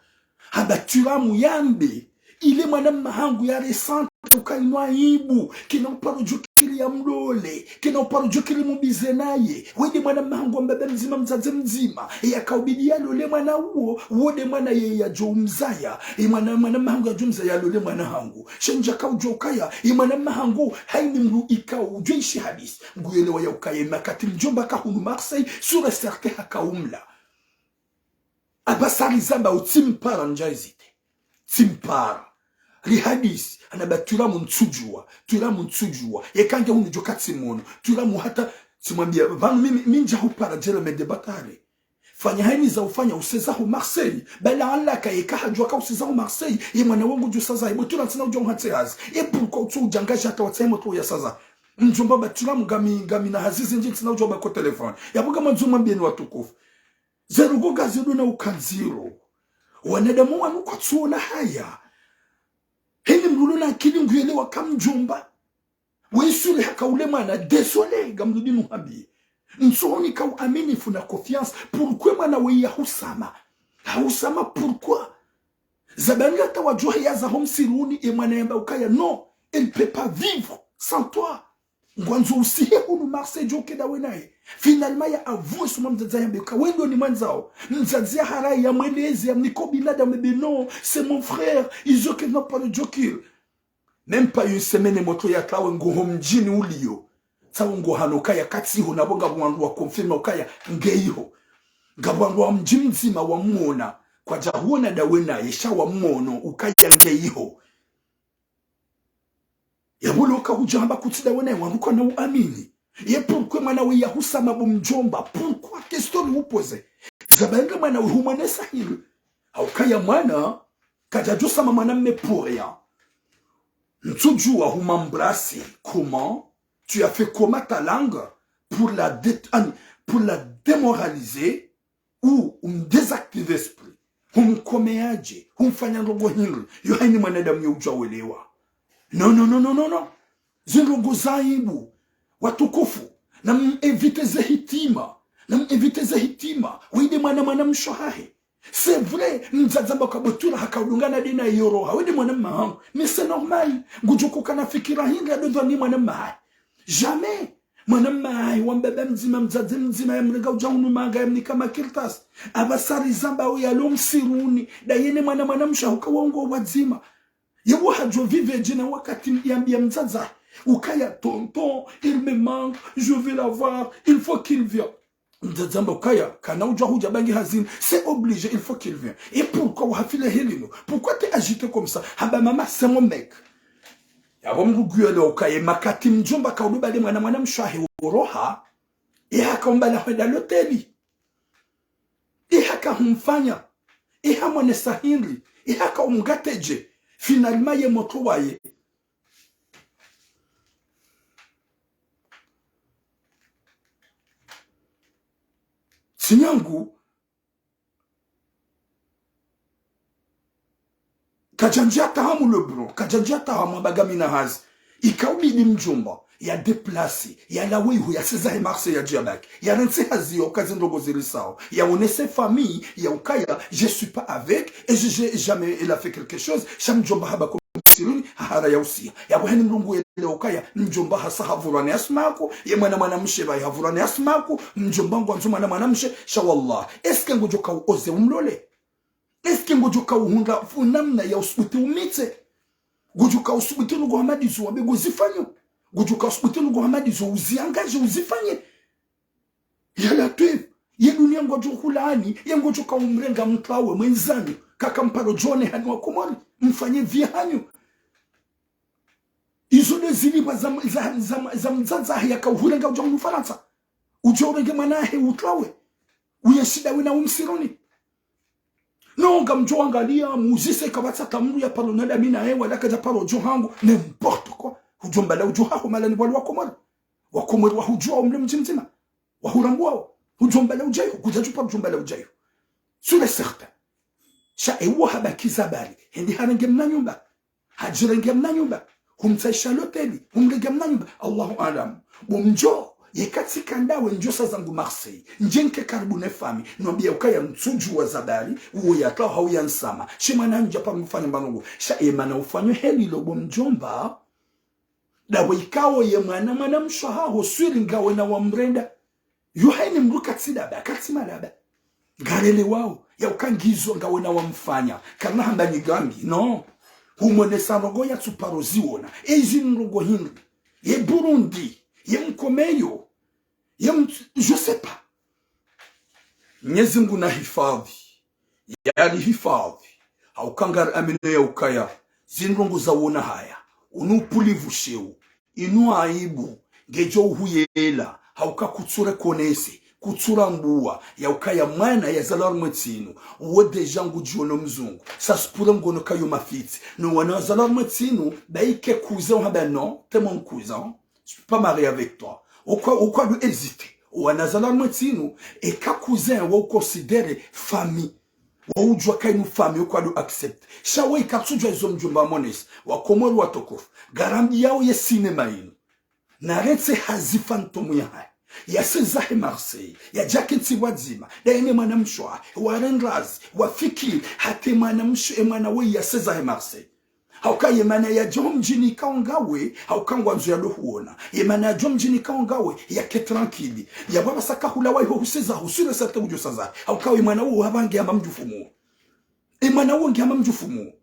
Hamba: "Tiramu yambe, ile mwana mma hangu ya ressentir uka inu aibu, kena uparo djokiri yamlole, kena uparo djokiri mubize naye. We nde mwana mma hangu wa mbaba mdzima, mdzadze mdzima. Yakaubidi yalole mwana uwo, uwo nde mwana ye yadjo umzaya. Ye mwana, mwana mma hangu yadjo umzaya, yalole mwana hangu. Sha ndjaka udjuwa ukaya, ye mwana mma hangu, hayini mdru ikao udjo ishi hadisi. Nguyelewa ya ukaya, ye makati mdjomba ka hunu Marseille, sûr et certain hakaumla." Apvasa rizamba utsimpara, ndja hésiter. Tsimpara. Rihadisi, hanamba: "Tiramu ntsudjuwa, tiramu ntsudjuwa. Yeka nge hunu djo katsimwono. Tiramu hata tsimwambia, pvanu mimi, mi ndja hupara djela mende batare. Fanya hayini za ufanya useza ho Marseille. Bala alaka yeka hadjuwa ka useza ho Marseille, ye mwana wangu djo saza, yebo tira ntsina udjo mhatse hazi. E pourquoi utso udjangaje hata watsahe motro ya saza?" Mdjomba hamba: "Tiramu ngami, ngami na hazi zindji ntsina udjo bako téléphone." Yapvo ngamwandzo mwambieni watukufu. Ze ndrongoo ngazido na ukandziro. Wanadamu wanu kwatsuona haya. Hayini mdru ulo na akili nguyelewa ka mdjomba. Wesule haka ule mwana, désolé, ngamrudi nuhambiye. Ntsuhunika uaminifu na confiance. Pourquoi mwana we yahusama? Hahusama pourquoi? Zabanga hata wadjuhe yaza ho msiruni, ye mwana yamba ukaya, non, elle peut pas vivre sans toi. Ngwandzo usihe hunu Marseille djo ke ndawe naye. Finalement, ya avoué suma mdzadze yambe uka, we ndo nimwandzao. Mdzadze ya harayi, yamweleze, yamnika ubinadamu, be non, c'est mon frère, izo ke na paro djokil. Même pas une semaine, motro ya trawe ngo ho mdjini uliyo. Tsawo ngo hano kaya katsiho, nabo ngapvo wandru wa confirma ukaya nge iho. Ngapvo wandru wa mdji mdzima wamuona. Kwadja huona ndawe naye, sha wamuono ukaya nge iho. Yapvo lo ka hudja hamba kutsi ndawe naye, wandru kwana uamini. Ye pourquoi mwana we yahusama bo mdjomba? Pourquoi? Question ni upoze. Zabanga mwana we humwonesa hindri? Haukaya mwana, kadjadjo sama mwanamme pour rien. Ntsudjuwa humembrasser comment? Tu as fait comment ta langue pour la dé-, ani, pour la démoraliser ou umdésactiver esprit? Humkomeadje? Humfanya ndrongo hindri? Yo haini mwanadamu yo udja welewa. Non, non, non, non, non, non. Zindrongo za aibu. Watukufu, namuéviter ze hitima. Namuéviter ze hitima. Wende mwana, mwana mshe hahe. C'est vrai, mdzadze amba kabutula haka udungana dena yoroha. Wende mwana mma hangu. Mais c'est normal. Ngudjo kukana fikira hindri ya dondwa ni mwana mma hahe. Jamais. Mwana mma hahe, wa mbaba mdzima, mdzadze mdzima, yamrenga udja hunu manga, yamnika makartasi. Apvasa rizamba uya lo msiruni. Ndaye ne mwana, mwana mshe hahe uka wao ngo wadzima. Ye wo hadjo vivre dje na wakati yambiya mdzadze ukaya, tonton, il me manque, je vais l'avoir, il faut qu'il vienne. Mdzadze amba ukaya, kana udja hudja bangi hazini, c'est obligé, il faut qu'il vienne. Et pourquoi wahafile helino? Pourquoi t'es agité comme ça? Hamba mama, c'est mon mec. Yapvo mdru guyole ukaya, makati mdjomba ka udu bale mwana, mwana mshe hahe oroha, ye haka umbala hwenda loteli. Ye haka humfanya, ye hamwonesa hindri, ye haka umngatedje, finalement ye motro waye. Sinyangu, kadjandjia tahamu Lebron, kadjandjia tahamu amba ngamina hazi. Ika ubidi mdjomba ya déplacer, yalawe iho, yaseza he Marseille yadje yabaki. Yarantsi hazi yo kazi ndrongo zirisao. Yaonese famille ya ukaya, je suis pas avec, et je, j'ai jamais, elle a fait quelque chose. Sha mdjomba haba ko msiruni, hahara ya usiya. Yapvo haini mdru nguyelewa ukaya, mdjomba hasa havurwa ne asmaku, ye mwana, mwana mshe bayi havurwa ne asmaku, mdjomba ngwandzo mwana, mwana mshe, sha wallah. Est-ce que ngodjo ka uoze umlole? Est-ce que ngodjo ka uhundra fu namna ya usubuti umitse? Ngodjo ka usubuti nugo hamadizo wambe ngo zifanyo? Ngodjo ka usubuti nugo hamadizo uziangadje uzifanye? Ya Latwif, ye dunia ngodjo hulaani, ye ngodjo ka umrenga mtru wawe mwenzanyu, kaka mparo djone hanyu wa Komori, mfanye vie hanyu. Izo nde zilipvwa za, za, za, za mdzadze hahe yaka uhurenga udja hunu Farantsa. Udja urenge mwana hahe utwawe. Uye shida wena umsiruni. Non, ngamdjo angalia, muzise kapvatsi hata mdru ya paro nada mina ye, wala kadja paro djo hangu, n'importe quoi. Udjo mbala udjo haho malani wali wa Komori. Wa Komori wahudjua umle mdji mdzima. Wahurambuao. Udjo mbala udja iho, kudja djupa udjo mbala udja iho. Sûr et certain. Sha ewo habaki Zabari, hende harenge mna nyumba. Hadjirenge mna nyumba, humtsaisha loteli, humrenge mna nyumba, Allahu aalam. Bo mdjo, yeka tsi ka ndawe ndjo sa zangu Marseille, ndje nke karibu ne famille, nwambiya ukaya ntsudjuwa Zabari, uwo ya trawa hau ya nsama. She mwana hanyu dja paro mfanye mbano ngo. Sha ye mana ufanywe helilo bo mdjomba. Ndawe ikao ye mwana, mwana mshe haho sûr ngawe na wamrenda. Yo haini mdru katsi daba, katsi madaba. Ngarelewao, ya uka ngizo ngawe na wamfanya. Kana hamba nyi gangi, non. Humwonesa ndrongo ya tsuparo ziona. Ezi ndrongo hindri. Ye Burundi, ye mkomeyo, ye m-, je sais pas. Mnyezi Mngu nahifadhi. Yarihifadhi. Hauka ngari amino ya ukaya. Zindrongo za wona haya. Unu upulivu sheu. Inu aibu, ngedjo uhuyela, hauka kutsu reconnaître, kutsu rambua, ya ukaya mwana ya zalwa harumwa entsi inu, uwo déjà ngudjiono mzungu, ça se pourrait ngono kayo mafitsi, no wana wa zalwa harumwa entsi inu, baike cousin, hamba non, t'es mon cousin, je peux pas marier avec toi. Ukwa, ukwa du hésiter, wana zalwa harumwa entsi inu, eka cousin wa uconsidérer famille. Wa udjua ka inu famille ukwa du accepter. Sha wa ika tsudjua izo mdjomba amonesa. Wa Komori watukufu. Ngarambiao ye cinéma inu. Narentsi hazi fantôme yahahe, yaseza he Marseille, yadja kentsi pvwadzima, daye ne mwanamshe wahe, warendrazi, wafikiri, hata e mwanamshe, e mwana we yaseza he Marseille. Hauka ye mana yadja ho mdjini ikao ngawe, hauka ngwandzo yado huona. Ye mana yadja ho mdjini ikao ngawe, yake tranquille. Yapvo pvasa kahulawa iho huseza, husure sarte udjo saza. Hauka ye mwana wo hapvange hama mdjufumu. E mwana wo nge hama mdjufumu.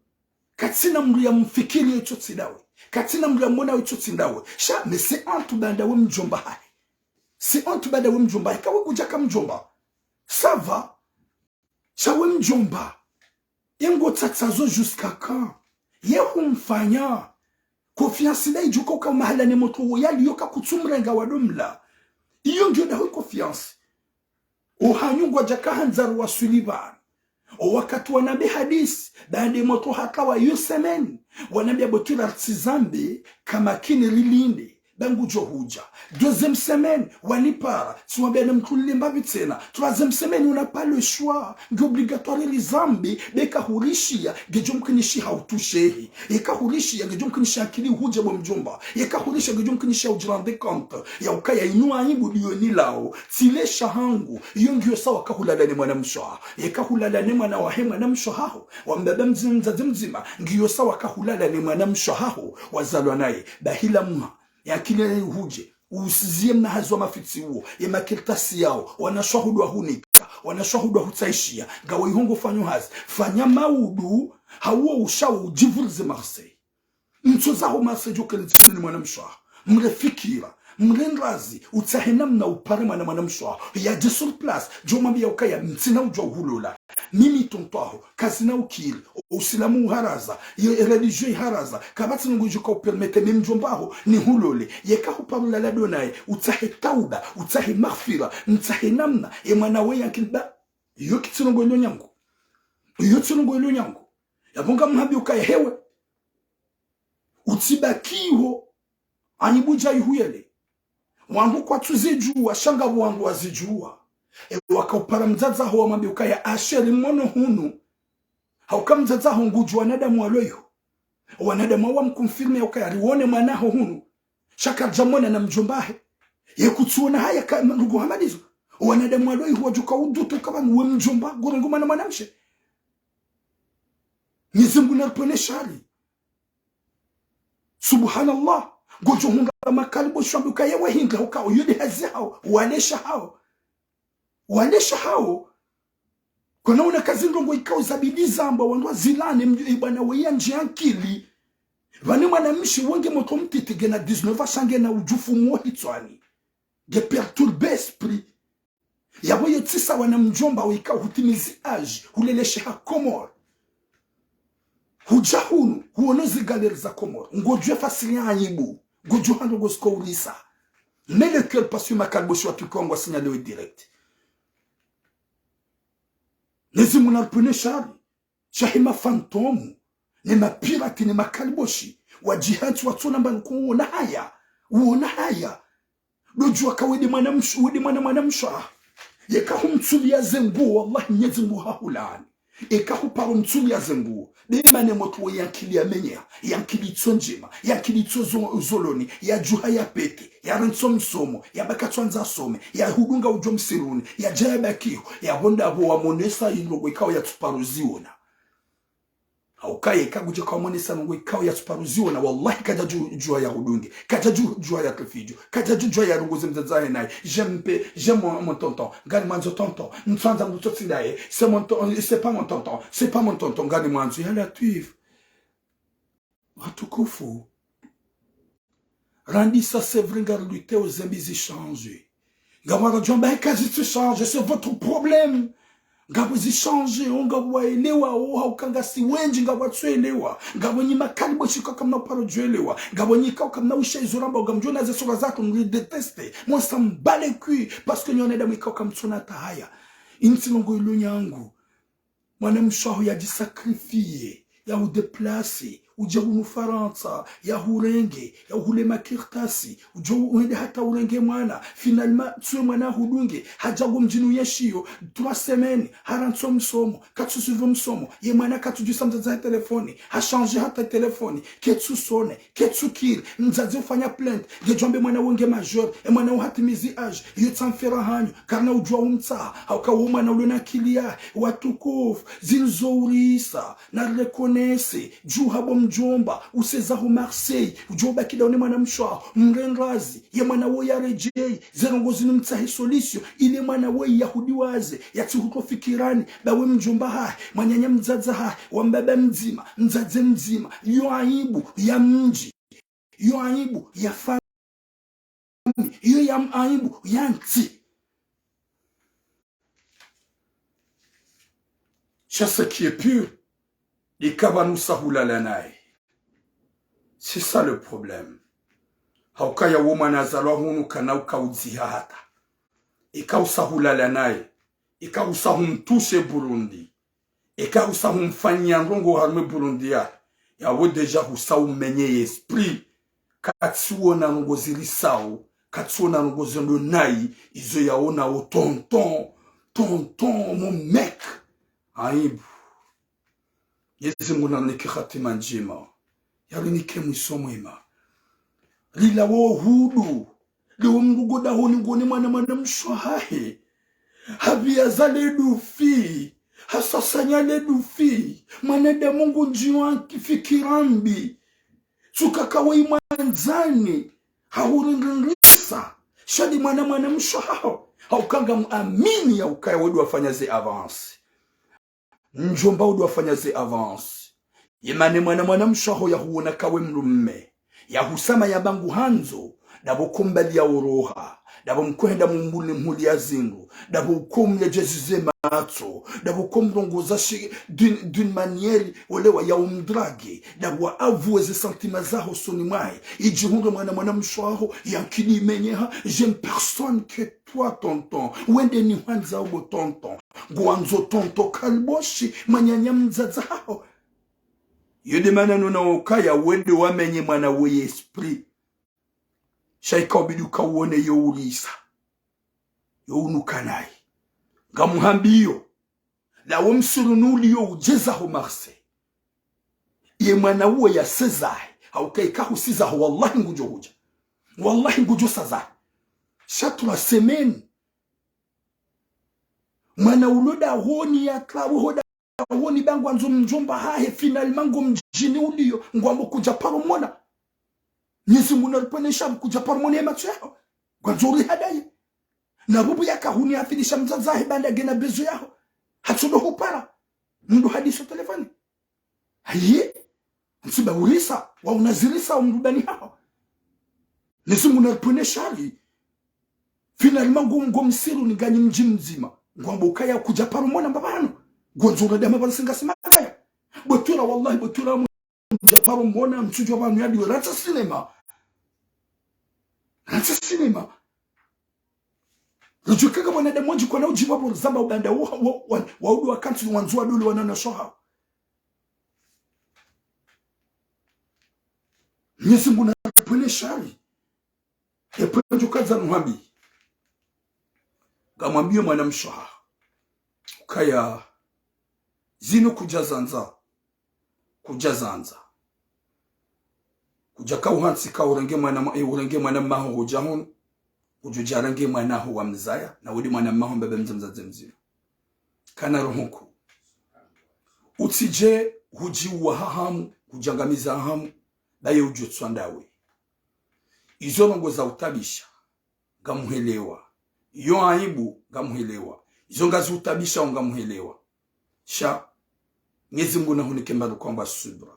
Katsina mndru yamfikiri itso tsi ndawe. Katsina mndru yamwona itso tsi ndawe. Sha, mais c'est honte baanda we mdjomba hahe. C'est honte baanda we mdjomba hahe. Ka we kudjaka mdjomba. Ça va. Sha we mdjomba. Ye ngo tsatsazo jusqu'à quand? Ye humfanya. Confiance nda idjo uka mahala ne motro wo yaliyo ka kutsu mrenga wado mla. Iyo ngiyo daho confiance. Ohanyu ngwadjaka handza ruwaswili pvanu. O wakati wanambe hadisi, baanda e motro hakawa iyo semaine, wanambe abo tsi ra tsi zambe, kamakini rilinde, ba ngudjo hudja. Deuxième semaine, wanipara, tsiwambe na mtru lile mbapvi tsena. Troisième semaine, on n'a pas le choix. Nge obligatoire rizambe, be ka hurishiya, ngedjo mkinishiha utushehe. Yeka hurishiya, ngedjo mkinishiha akili hudje bo mdjomba. Yeka hurishiya, ngedjo mkinishiha udjirande compte. Ya ukaya inu aibu ndiyo nilao. Tsi lesha hangu. Iyo ngiyo sawa ka hulala ne mwanamshe waho. Yeka hulala ne mwana wahe mwanamshe waho. Wa mbaba mdzima, mdzadze mdzima. Ngiyo sawa ka hulala ne mwanamshe waho. Wazalwa naye. Bahi la mwa. Ye akili yayo hudje, usiziye mna hazi wa mafitsi uwo, ye makartasi yawo, wanashe waho ndo wahunika, wanashe waho ndo wahutsaishiya, ngawe iho ngofanyo hazi, fanya maudu, hauwo ushawo udjivurize Marseille. Ntso zaho Marseille djo kele tsini mwanamshe waho, mre fikira, mre ndrazi, utsahe namna upare mwana mwanamshe waho, yadje sur place, djo mwambiya ukaya ntsina udjuwa uhulola. Mimi tonton waho, kazina ukiri, o usilamu uharaza, ye religion iharaza, kapvatsi ndrongoo idjo ka upermettre mi mdjomba waho nihulole. Yeka huparo lala ndo naye, utsahe tauba, utsahe maghfira, mtsahe namna, ye mwana we yankili ba. Iyo kitsi ndrongoo ilo nyangu. Iyo tsi ndrongoo ilo nyangu. Yapvo ngamhambiyo ukaya hewe. Utsibaki iho, aibu dja ihuyele. Wandru kwatsu zidjuwa, sha ngapvo wandru wazidjuwa. E waka upara mdzadze waho wamwambiye ukaya asheri mwono hunu. Hauka mdzadze waho ngudjuwa wanadamu walo iho. Wanadamu wawo wamconfirme ukaya riwone mwana waho hunu. Sha karidja mwona na mdjomba wahe. Ye kutsuona haya ka ndrongoo hama ndizo. Wanadamu walo iho wadjuka udutu ka pvanu we mdjomba, ngorongoa mwana mwanamshe. Mwenyezi Mungu naripvwene shari. Subhanallah. Ngodjo hundra makaliboshi wambe ukaya we hindra hukao, iyo nde hazi yahawo, walesha hawo. Walesha hawo. Kona una kazi ndrongoo ikao zabidi zambwa, wandru wazilane, mdjo, ibwana we yandje akili. Pvanu mwanamshe wo nge motro mtiti ngena dix-neuf ans sha ngena udjufumu wo hitswani. Nge perturbé esprit. Yapvo yo tsi sawa na mdjomba waho ikao hutimizi âge, hulelesheha Comores. Hudja hunu, huono zi galères za Comores. Ngodjuwa fasiri ya aibu. Ngodjuwa ha ndrongoo ziko ulisa. Mets le cœur parce que makaliboshi watru ikao ngwa signalé we direct. Mwenyezi Mungu naripvwene shari. Sha he ma fantôme, ne mapirate, ne makaliboshi, wadjihantsi watsona mbani ko uona haya, uona haya. Ndo djuwa ka we nde mwanamshe, we nde mwana mwanamshe waho. Yeka humtsuliya ze nguo, wallahi Mwenyezi Mungu hahulaani. Yeka huparo mtsuliya ze nguo. Be mana motro we yankili yamenyeha, yankili itso ndjema, yankili itso zo-, zoloni, yadjuha yapete, yarantsi o msomo, yabaka tswandza asome, yahudunga udjo msiruni, yadja yabaki ho, yapvo ndapvo wamonesa indrongoo ikao yatsuparo ziona. Hauka yeka kudja ka wamonesa ndrongoo ikao yatsuparo ziona, wallahi kadja dju-, djuwa yahudunge, kadja dju-, djuwa yatwe fidjo, kadja dju-, djuwa yarongoze mdzadze wahe naye, je me pa-, je mon, mon tonton, ngani mwandzo tonton, ntswandza mndru tso tsi ndaye, c'est mon ton-, c'est pas mon tonton, c'est pas mon tonton, ngani mwandzo, ya Latwif. Watukufu. Randisa, c'est vrai, ngari lutter, o zembi zi change. Ngapvo wadjo amba, eh, kazi tsi change, c'est votre problème. Ngapvo zi change, o ngapvo waelewa, o hauka ngasi wendji, ngapvo watsuelewa. Ngapvo nyi makaliboshi ikao kamna uparo djuelewa. Ngapvo nyi ikao kamna usha izo ramba, ngamdjo ona ze sura zatru, mri déteste. Moi, ça me bat les couilles, parce que nyi wanadamu ikao kamtsona hata haya. Intsi ndrongoo ilo nyangu. Mwanamshe waho yadjisacrifié, ya udéplacé, udje hunu Farantsa, yahurenge, yahuhule makartasi, udjo uhende hata urenge mwana. Finalement, tsuwe mwana hudunge, hadja ngo mdjini uyeshiyo, trois semaines, harantsi omsomo, katsu suivre omsomo, ye mwana katsudjusa mdzadze wahe telefoni, ha changer hata telefoni, ketsu sonner, ketsu kiri, mdzadze ufanya plainte, ngedjo amba mwana wo nge majeur, e mwana wo hatimizi âge, iyo tsamfera hanyu, karina udjuwa umtsaha, hauka wo mwana ulo na akili yahe, watukufu, zinu zo urisa, na reconnaître, dju habo mdjomba, useza ho Marseille, udjo baki daho ne mwana mshe waho, mrenge hazi, ye mwana wo yaredjeyi, ze ndrongo zinu mtsahe solution, ile mwana wo yahudiwaze, yatsi hutro fikirani, ba we mdjomba hahe, mwananya mdzadze hahe, wa mbaba mdzima, mdzadze mdzima, yo aibu ya mdji, yo aibu ya famille, yo ya aibu ya ntsi. Sha ce qui est pire, ika pvanu usa hulala naye. C'est ça le problème. Haukaya wo mwana azalwa hunu kana uka udziha hata. Ika usa hulala naye. Ika usa humtoucher Burundi. Ika usa humfanya ndrongo harumwa Burundi ya. Yawe déjà usa umenye esprit. Katsuona ndrongo zirisao. Katsuona ndrongo zendo nayi. Izo yaona o tonton. Tonton, mon mec. Aibu. Mwenyezi Mungu narinike hatima ndjema. Yarinike mwiso mwema. Lila wo hudu. Leo mndru ngu dahoni ngone mwana mwana mshe wahahe. Hapvi yaza le dufi. Hasasanya le dufi. Mwanadamu ngudjiwa fikira mbi. Tsuka kawe mwandzani. Hahurindrindrisa. Sha ndi mwana mwana mshe waho. Hauka ngamuamini yaukaya wo ndo wafanya ze avance. Mdjomba wo ndo wafanya ze avance. Ye mana mwana mwana mshe waho yahuona kawe mdrume. Yahusama yamba nguhandzo. Dapvo ko mbali ya uroha. Dapvo mkohenda mumbule mhuli ya zindru. Dapvo ko mlejezi ze matso. Dapvo ko mrongoza shi d'une, d'une manière, olewa ya umdrague. Dapvo wa avouer ze sentiments zaho usoni mwahe. Idjihundre mwana mwana mshe waho, ye ankili imenyeha. J'aime personne que toi, tonton. Wende ni hwandza ubo tonton. Ngwandzo tonton Kalboshi, mwananya mdzadze haho. Yo nde mana nona ukaya wende wamenye mwana we esprit. Sha ika ubidi uka uone yo ulisa. Yo unuka nayi. Ngamuhambiyo. Lawo msiruni uliyo udjeza ho Marseille. Ye mwana uwo yasezahe. Hauka ika husizaho, wallahi ngudjo hudja. Wallahi ngudjo sazahe. Sha trois semaines. Mwana ulo dahoni yatlawe ho dahoni ba ngwandzo mdjomba hahe, finalement ngo mdjini uliyo, ngwambo kudja paro mona. Mwenyezi Mungu naripvwene sha kudja paro mona ye matso yaho. Ngwandzo urihadaye. Na bubu yaka huni hafilisha mdzadze hahe ba nda ngena besoin yaho. Hatsodo hupara. Mndru hadisi o telefoni. Aye. Ntsi ba urisa, wa unazirisa o mdru bani haho. Mwenyezi Mungu naripvwene shari. Finalement ngo, ngo msiruni nganyi mdji mdzima. Ngwambo ukaya kudja paro mona mbapvano. Ngwandzo uradama pvanu singa simagaya. Botula, wallahi, botula mdja paro mona mtsudjwa pvanu yadiwe. Rantsa cinéma. Rantsa cinéma. Rudjuka ka mwanadamu wadji kwana udjiwa bo zamba ubanda wa, wa, wa, wa udu wakantsi wandzo wadole wananya mshe waho. Mwenyezi Mungu naripvwene shari. Epvo ndjo kadza nuhambi. Ngamwambiyo mwana mshe waho. Ukaya zinu kudja zandza. Kudja zandza. Kudja ka uhantsi ka urenge mwana mwa-, eh, urenge mwana mmaho hudja hunu. Udjo djarenge mwana ho wa mzaya. Na wende mwana mmaho mbaba mdza mdzadze mdzima. Kana roho nkuu. Utsidje hudjiwa ha hamu, hudjangamiza ha hamu, baye udjo tswa ndawe. Izo ndrongo za utabisha, ngamuhelewa. Iyo aibu, ngamuhelewa. Izo ngazi utabisha, ngamuhelewa. Sha, Mwenyezi Mungu nahunike mbaruko amba subra.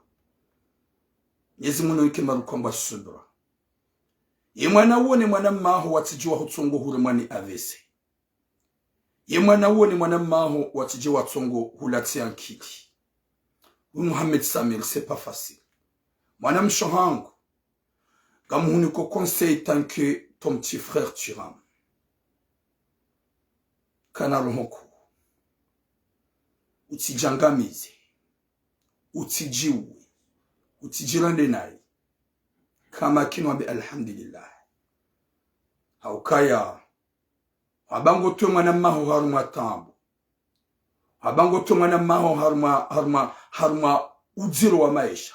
Mwenyezi Mungu nahunike mbaruko amba subra. Ye mwana uwo ne mwana mmaho watsidjiwa hutsongo hure mwa ni A V C. Ye mwana uwo ne mwana mmaho watsidje watsongo hulatsi ankili. Oui, Mohamed Samir, c'est pas facile. Mwana mshe wahangu, ngamuhuniko conseil tant que ton petit frère Thuram. Kana roho nkuu. Utsidjangamize. Utsidjiwe. utsidjirende nayi. Kama kinu wambe alhamdulillah. Haukaya, wamba ngo twe mwana mmaho harumwa taabu. Wamba ngo twe mwana mmaho harumwa, harumwa, harumwa udziro wa maesha.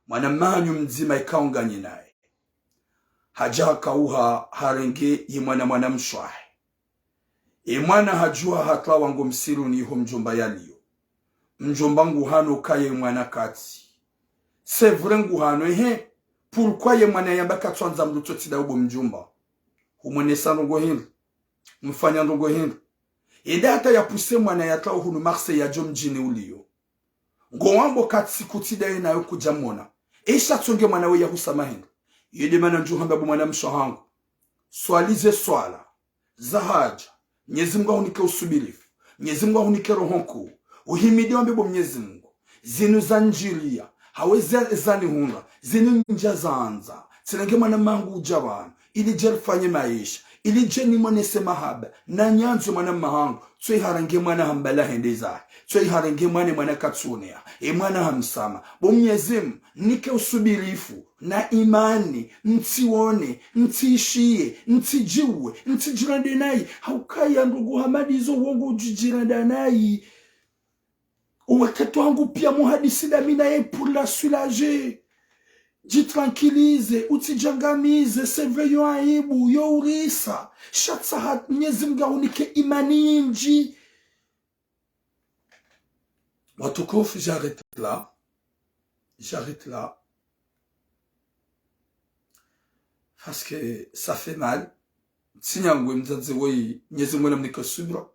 Mwana mmahanyu mdzima ikao nganyi naye. Hadja hakauha harenge ye mwana mwana mshe wahe. Ye mwana hadjuha hatlawa ngo msiruni iho mdjomba yaliyo. Mdjomba ngu hano kaye mwana katsi. C'est vrai ngu hano, ehe. Pourquoi ye mwana yamba katswandza mdru tso tsi daho bo mdjomba? Humwonesa ndrongo hindri? Mfanya ndrongo hindri? Ende hata yapuse mwana yatlawa hunu Marseille yadjo mdjini uliyo. Ngo wambo katsi kutsi daye nayo kudja mona. Esha tsonge mwana we yahusa mahindri. Yede mana ndjo hamba bo mwana mshe wahangu. Swali ze swala za hadja. Mnyezi Mungu ahunike usubirifu. Mnyezi Mungu ahunike roho nkuu. Uhimidi wambe bo Mnyezi Mungu. Zinu zandjiliya. Hawe za-, zanihundra. Zinu ndja zandza. Tsirenge mwana mmahangu udja pvanu. Ili dje rifanye maesha. Ili dje nimwonese mahaba. Na nyandzo mwana mmahangu. Tso iharenge mwana hambala hende zahe. Tso iharenge mwana, mwana katsuoneha. Ye mwana hamsama. Bo Mnyezi Mungu, nike usubirifu, na imani, ntsione, ntsiishiye, ntsidjiwe, ntsidjirende nayi. Haukaya ndrongo hama ndizo wo ngodjidjirenda nayi. Owatoto wangu piya muhadisi dami naye pour la soulager. Djitranquilliser, utsidjangamize, c'est vrai yo aibu, yo urisa. Sha tsaha Mnyezi Mungu ahunike imani nyindji. Watukufu, j'arrête là. J'arrête là. Parce que ça fait mal. Tsinyangwe mdzadze woyi, Mnyezi Mungu namnike subira.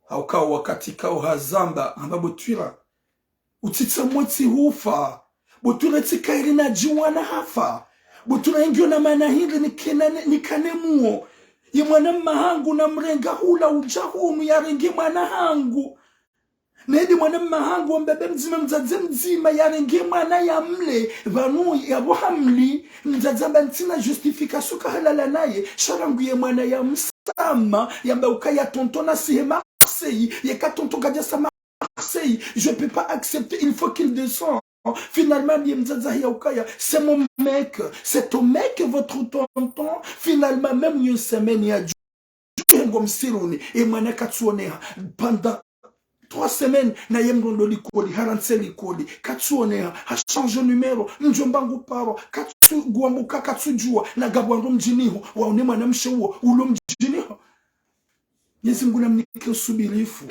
Hauka wakati kao hazamba, hamba bo Twira. Utsitsamwe tsihufa. Bo Twira tsikairi na djiwana hafa. Bo Twira yengiyo na mana hindri nikena-, nikane muo. Ye mwana mmahangu namrenga hula udja hunu yarenge mwana hangu. Nende mwana mmahangu wa mbaba mdzima mdzadze mdzima yarenge mwana yamle. Pvanu yapvo hamli. Mdzadze amba ntsina justification kahalala naye. Sha rangu ye mwana yamsama. Yamba ukaya tonton nasihe Marseille. Yeka tonton kadjasa Marseille, je peux pas accepter, il faut qu'il descende. Finalement, ndiye mdzadze ya ukaya, c'est mon mec, c'est ton mec, votre tonton. Finalement, même une semaine yadjuha ngo msiruni, ye mwana katsuoneha. Pendant trois semaines, naye mrondo likoli, harantse likoli, katsuoneha, ha change numéro, mdjomba ngu paro, katsu, ngwambuka katsudjuwa, na ngapvo wandru mdjini ho, waone mwana mshe uwo, ulo mdjini ho. Mnyezi Mungu namnike usubirifu.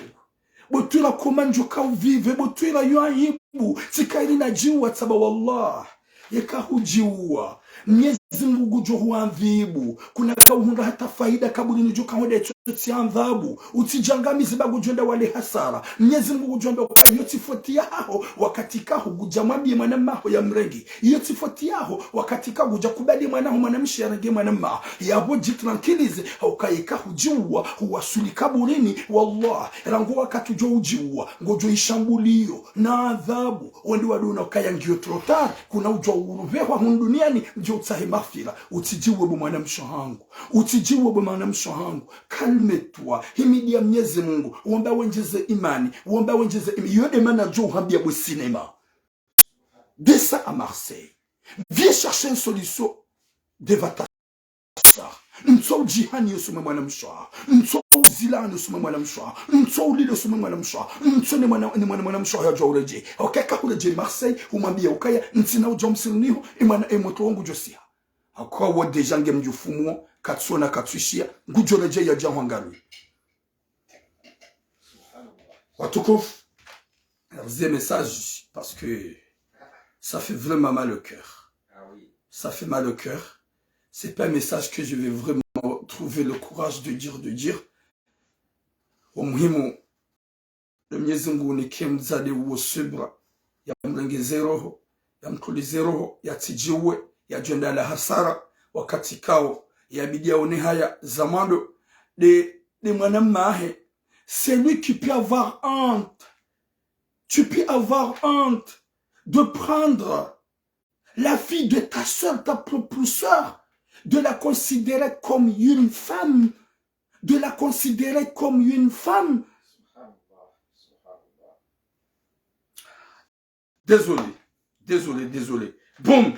Bo Twira koma ndjo ka uvive, bo Twira yo aibu. Tsikairi na djiwa tsaba wallah. Yeka hudjiwa. Mnyezi Mungu ngudjo huadhibu. Kuna kauhundra hata faida kaburini djo kahonda etso tsi adhabu. Utsidjangamize ba ngudjo enda wale hasara. Mnyezi Mungu ngudjo amba uka yo tsi foti yaho wakati kaho ngudja mwambiye mwana mmaho yamrenge. Iyo tsi foti yaho, wakati ka ngudja kubali mwana ho mwana mshe yarenge mwana mma. Yapvo djitranquilliser, hauka yeka hudjiwa, huwaswili kaburini, wallah, rangu wakati udjo udjiwa, ngodjo ishambuliyo, na adhabu, wende wadona ukaya ngiyo trop tard, kuna udjo uruvehwa hunu duniani, ndjo utsahe maghfira, utsidjiwe bo mwana mshe hangu, utsidjiwe bo mwana mshe hangu, calme-toi, himidiya Mnyezi Mungu, womba wendjeze imani, womba wendjeze imani, iyo nde mana djo uhambiya bo cinéma. Descends à Marseille. Viens chercher une solution de ta sœur. Ntso udjihani yo usome mwana mshe waho. Ntso uzilani usome mwana mshe waho. Ntso ulile usome mwana mshe waho. Ntso ne mwana, ne mwana, mwana mshe waho yadjuwa uredjeyi. Hauka yeka huredjeyi Marseille, humwambiya ukaya, ntsina udja msiruni ho, ye mwana ye mwana wangu ngudjo siha. Hauka wo déjà nge mdjufumu, katsuona katsuishiya, ngudjo redjeyi yadja hwangaluwe. Watukufu, narizie message parce que ça fait vraiment mal au cœur. Ah oui. Ça fait mal au cœur. C'est pas un message que je vais vraiment trouver le courage de dire, de dire. Wo muhimu, le Mnyezi Mungu nike mdzadze uwo subira, yamrengeze roho, yamtulize roho, yatsidjiwe, yadjo enda la hasara, wakati kao, yabidi yaone haya za mwando, nde, nde mwana mmahe, c'est lui qui peut avoir honte. Tu peux avoir honte de prendre la fille de ta sœur, ta propre sœur, de la considérer comme une femme, de la considérer comme une femme. Désolé. Désolé, désolé. Boum.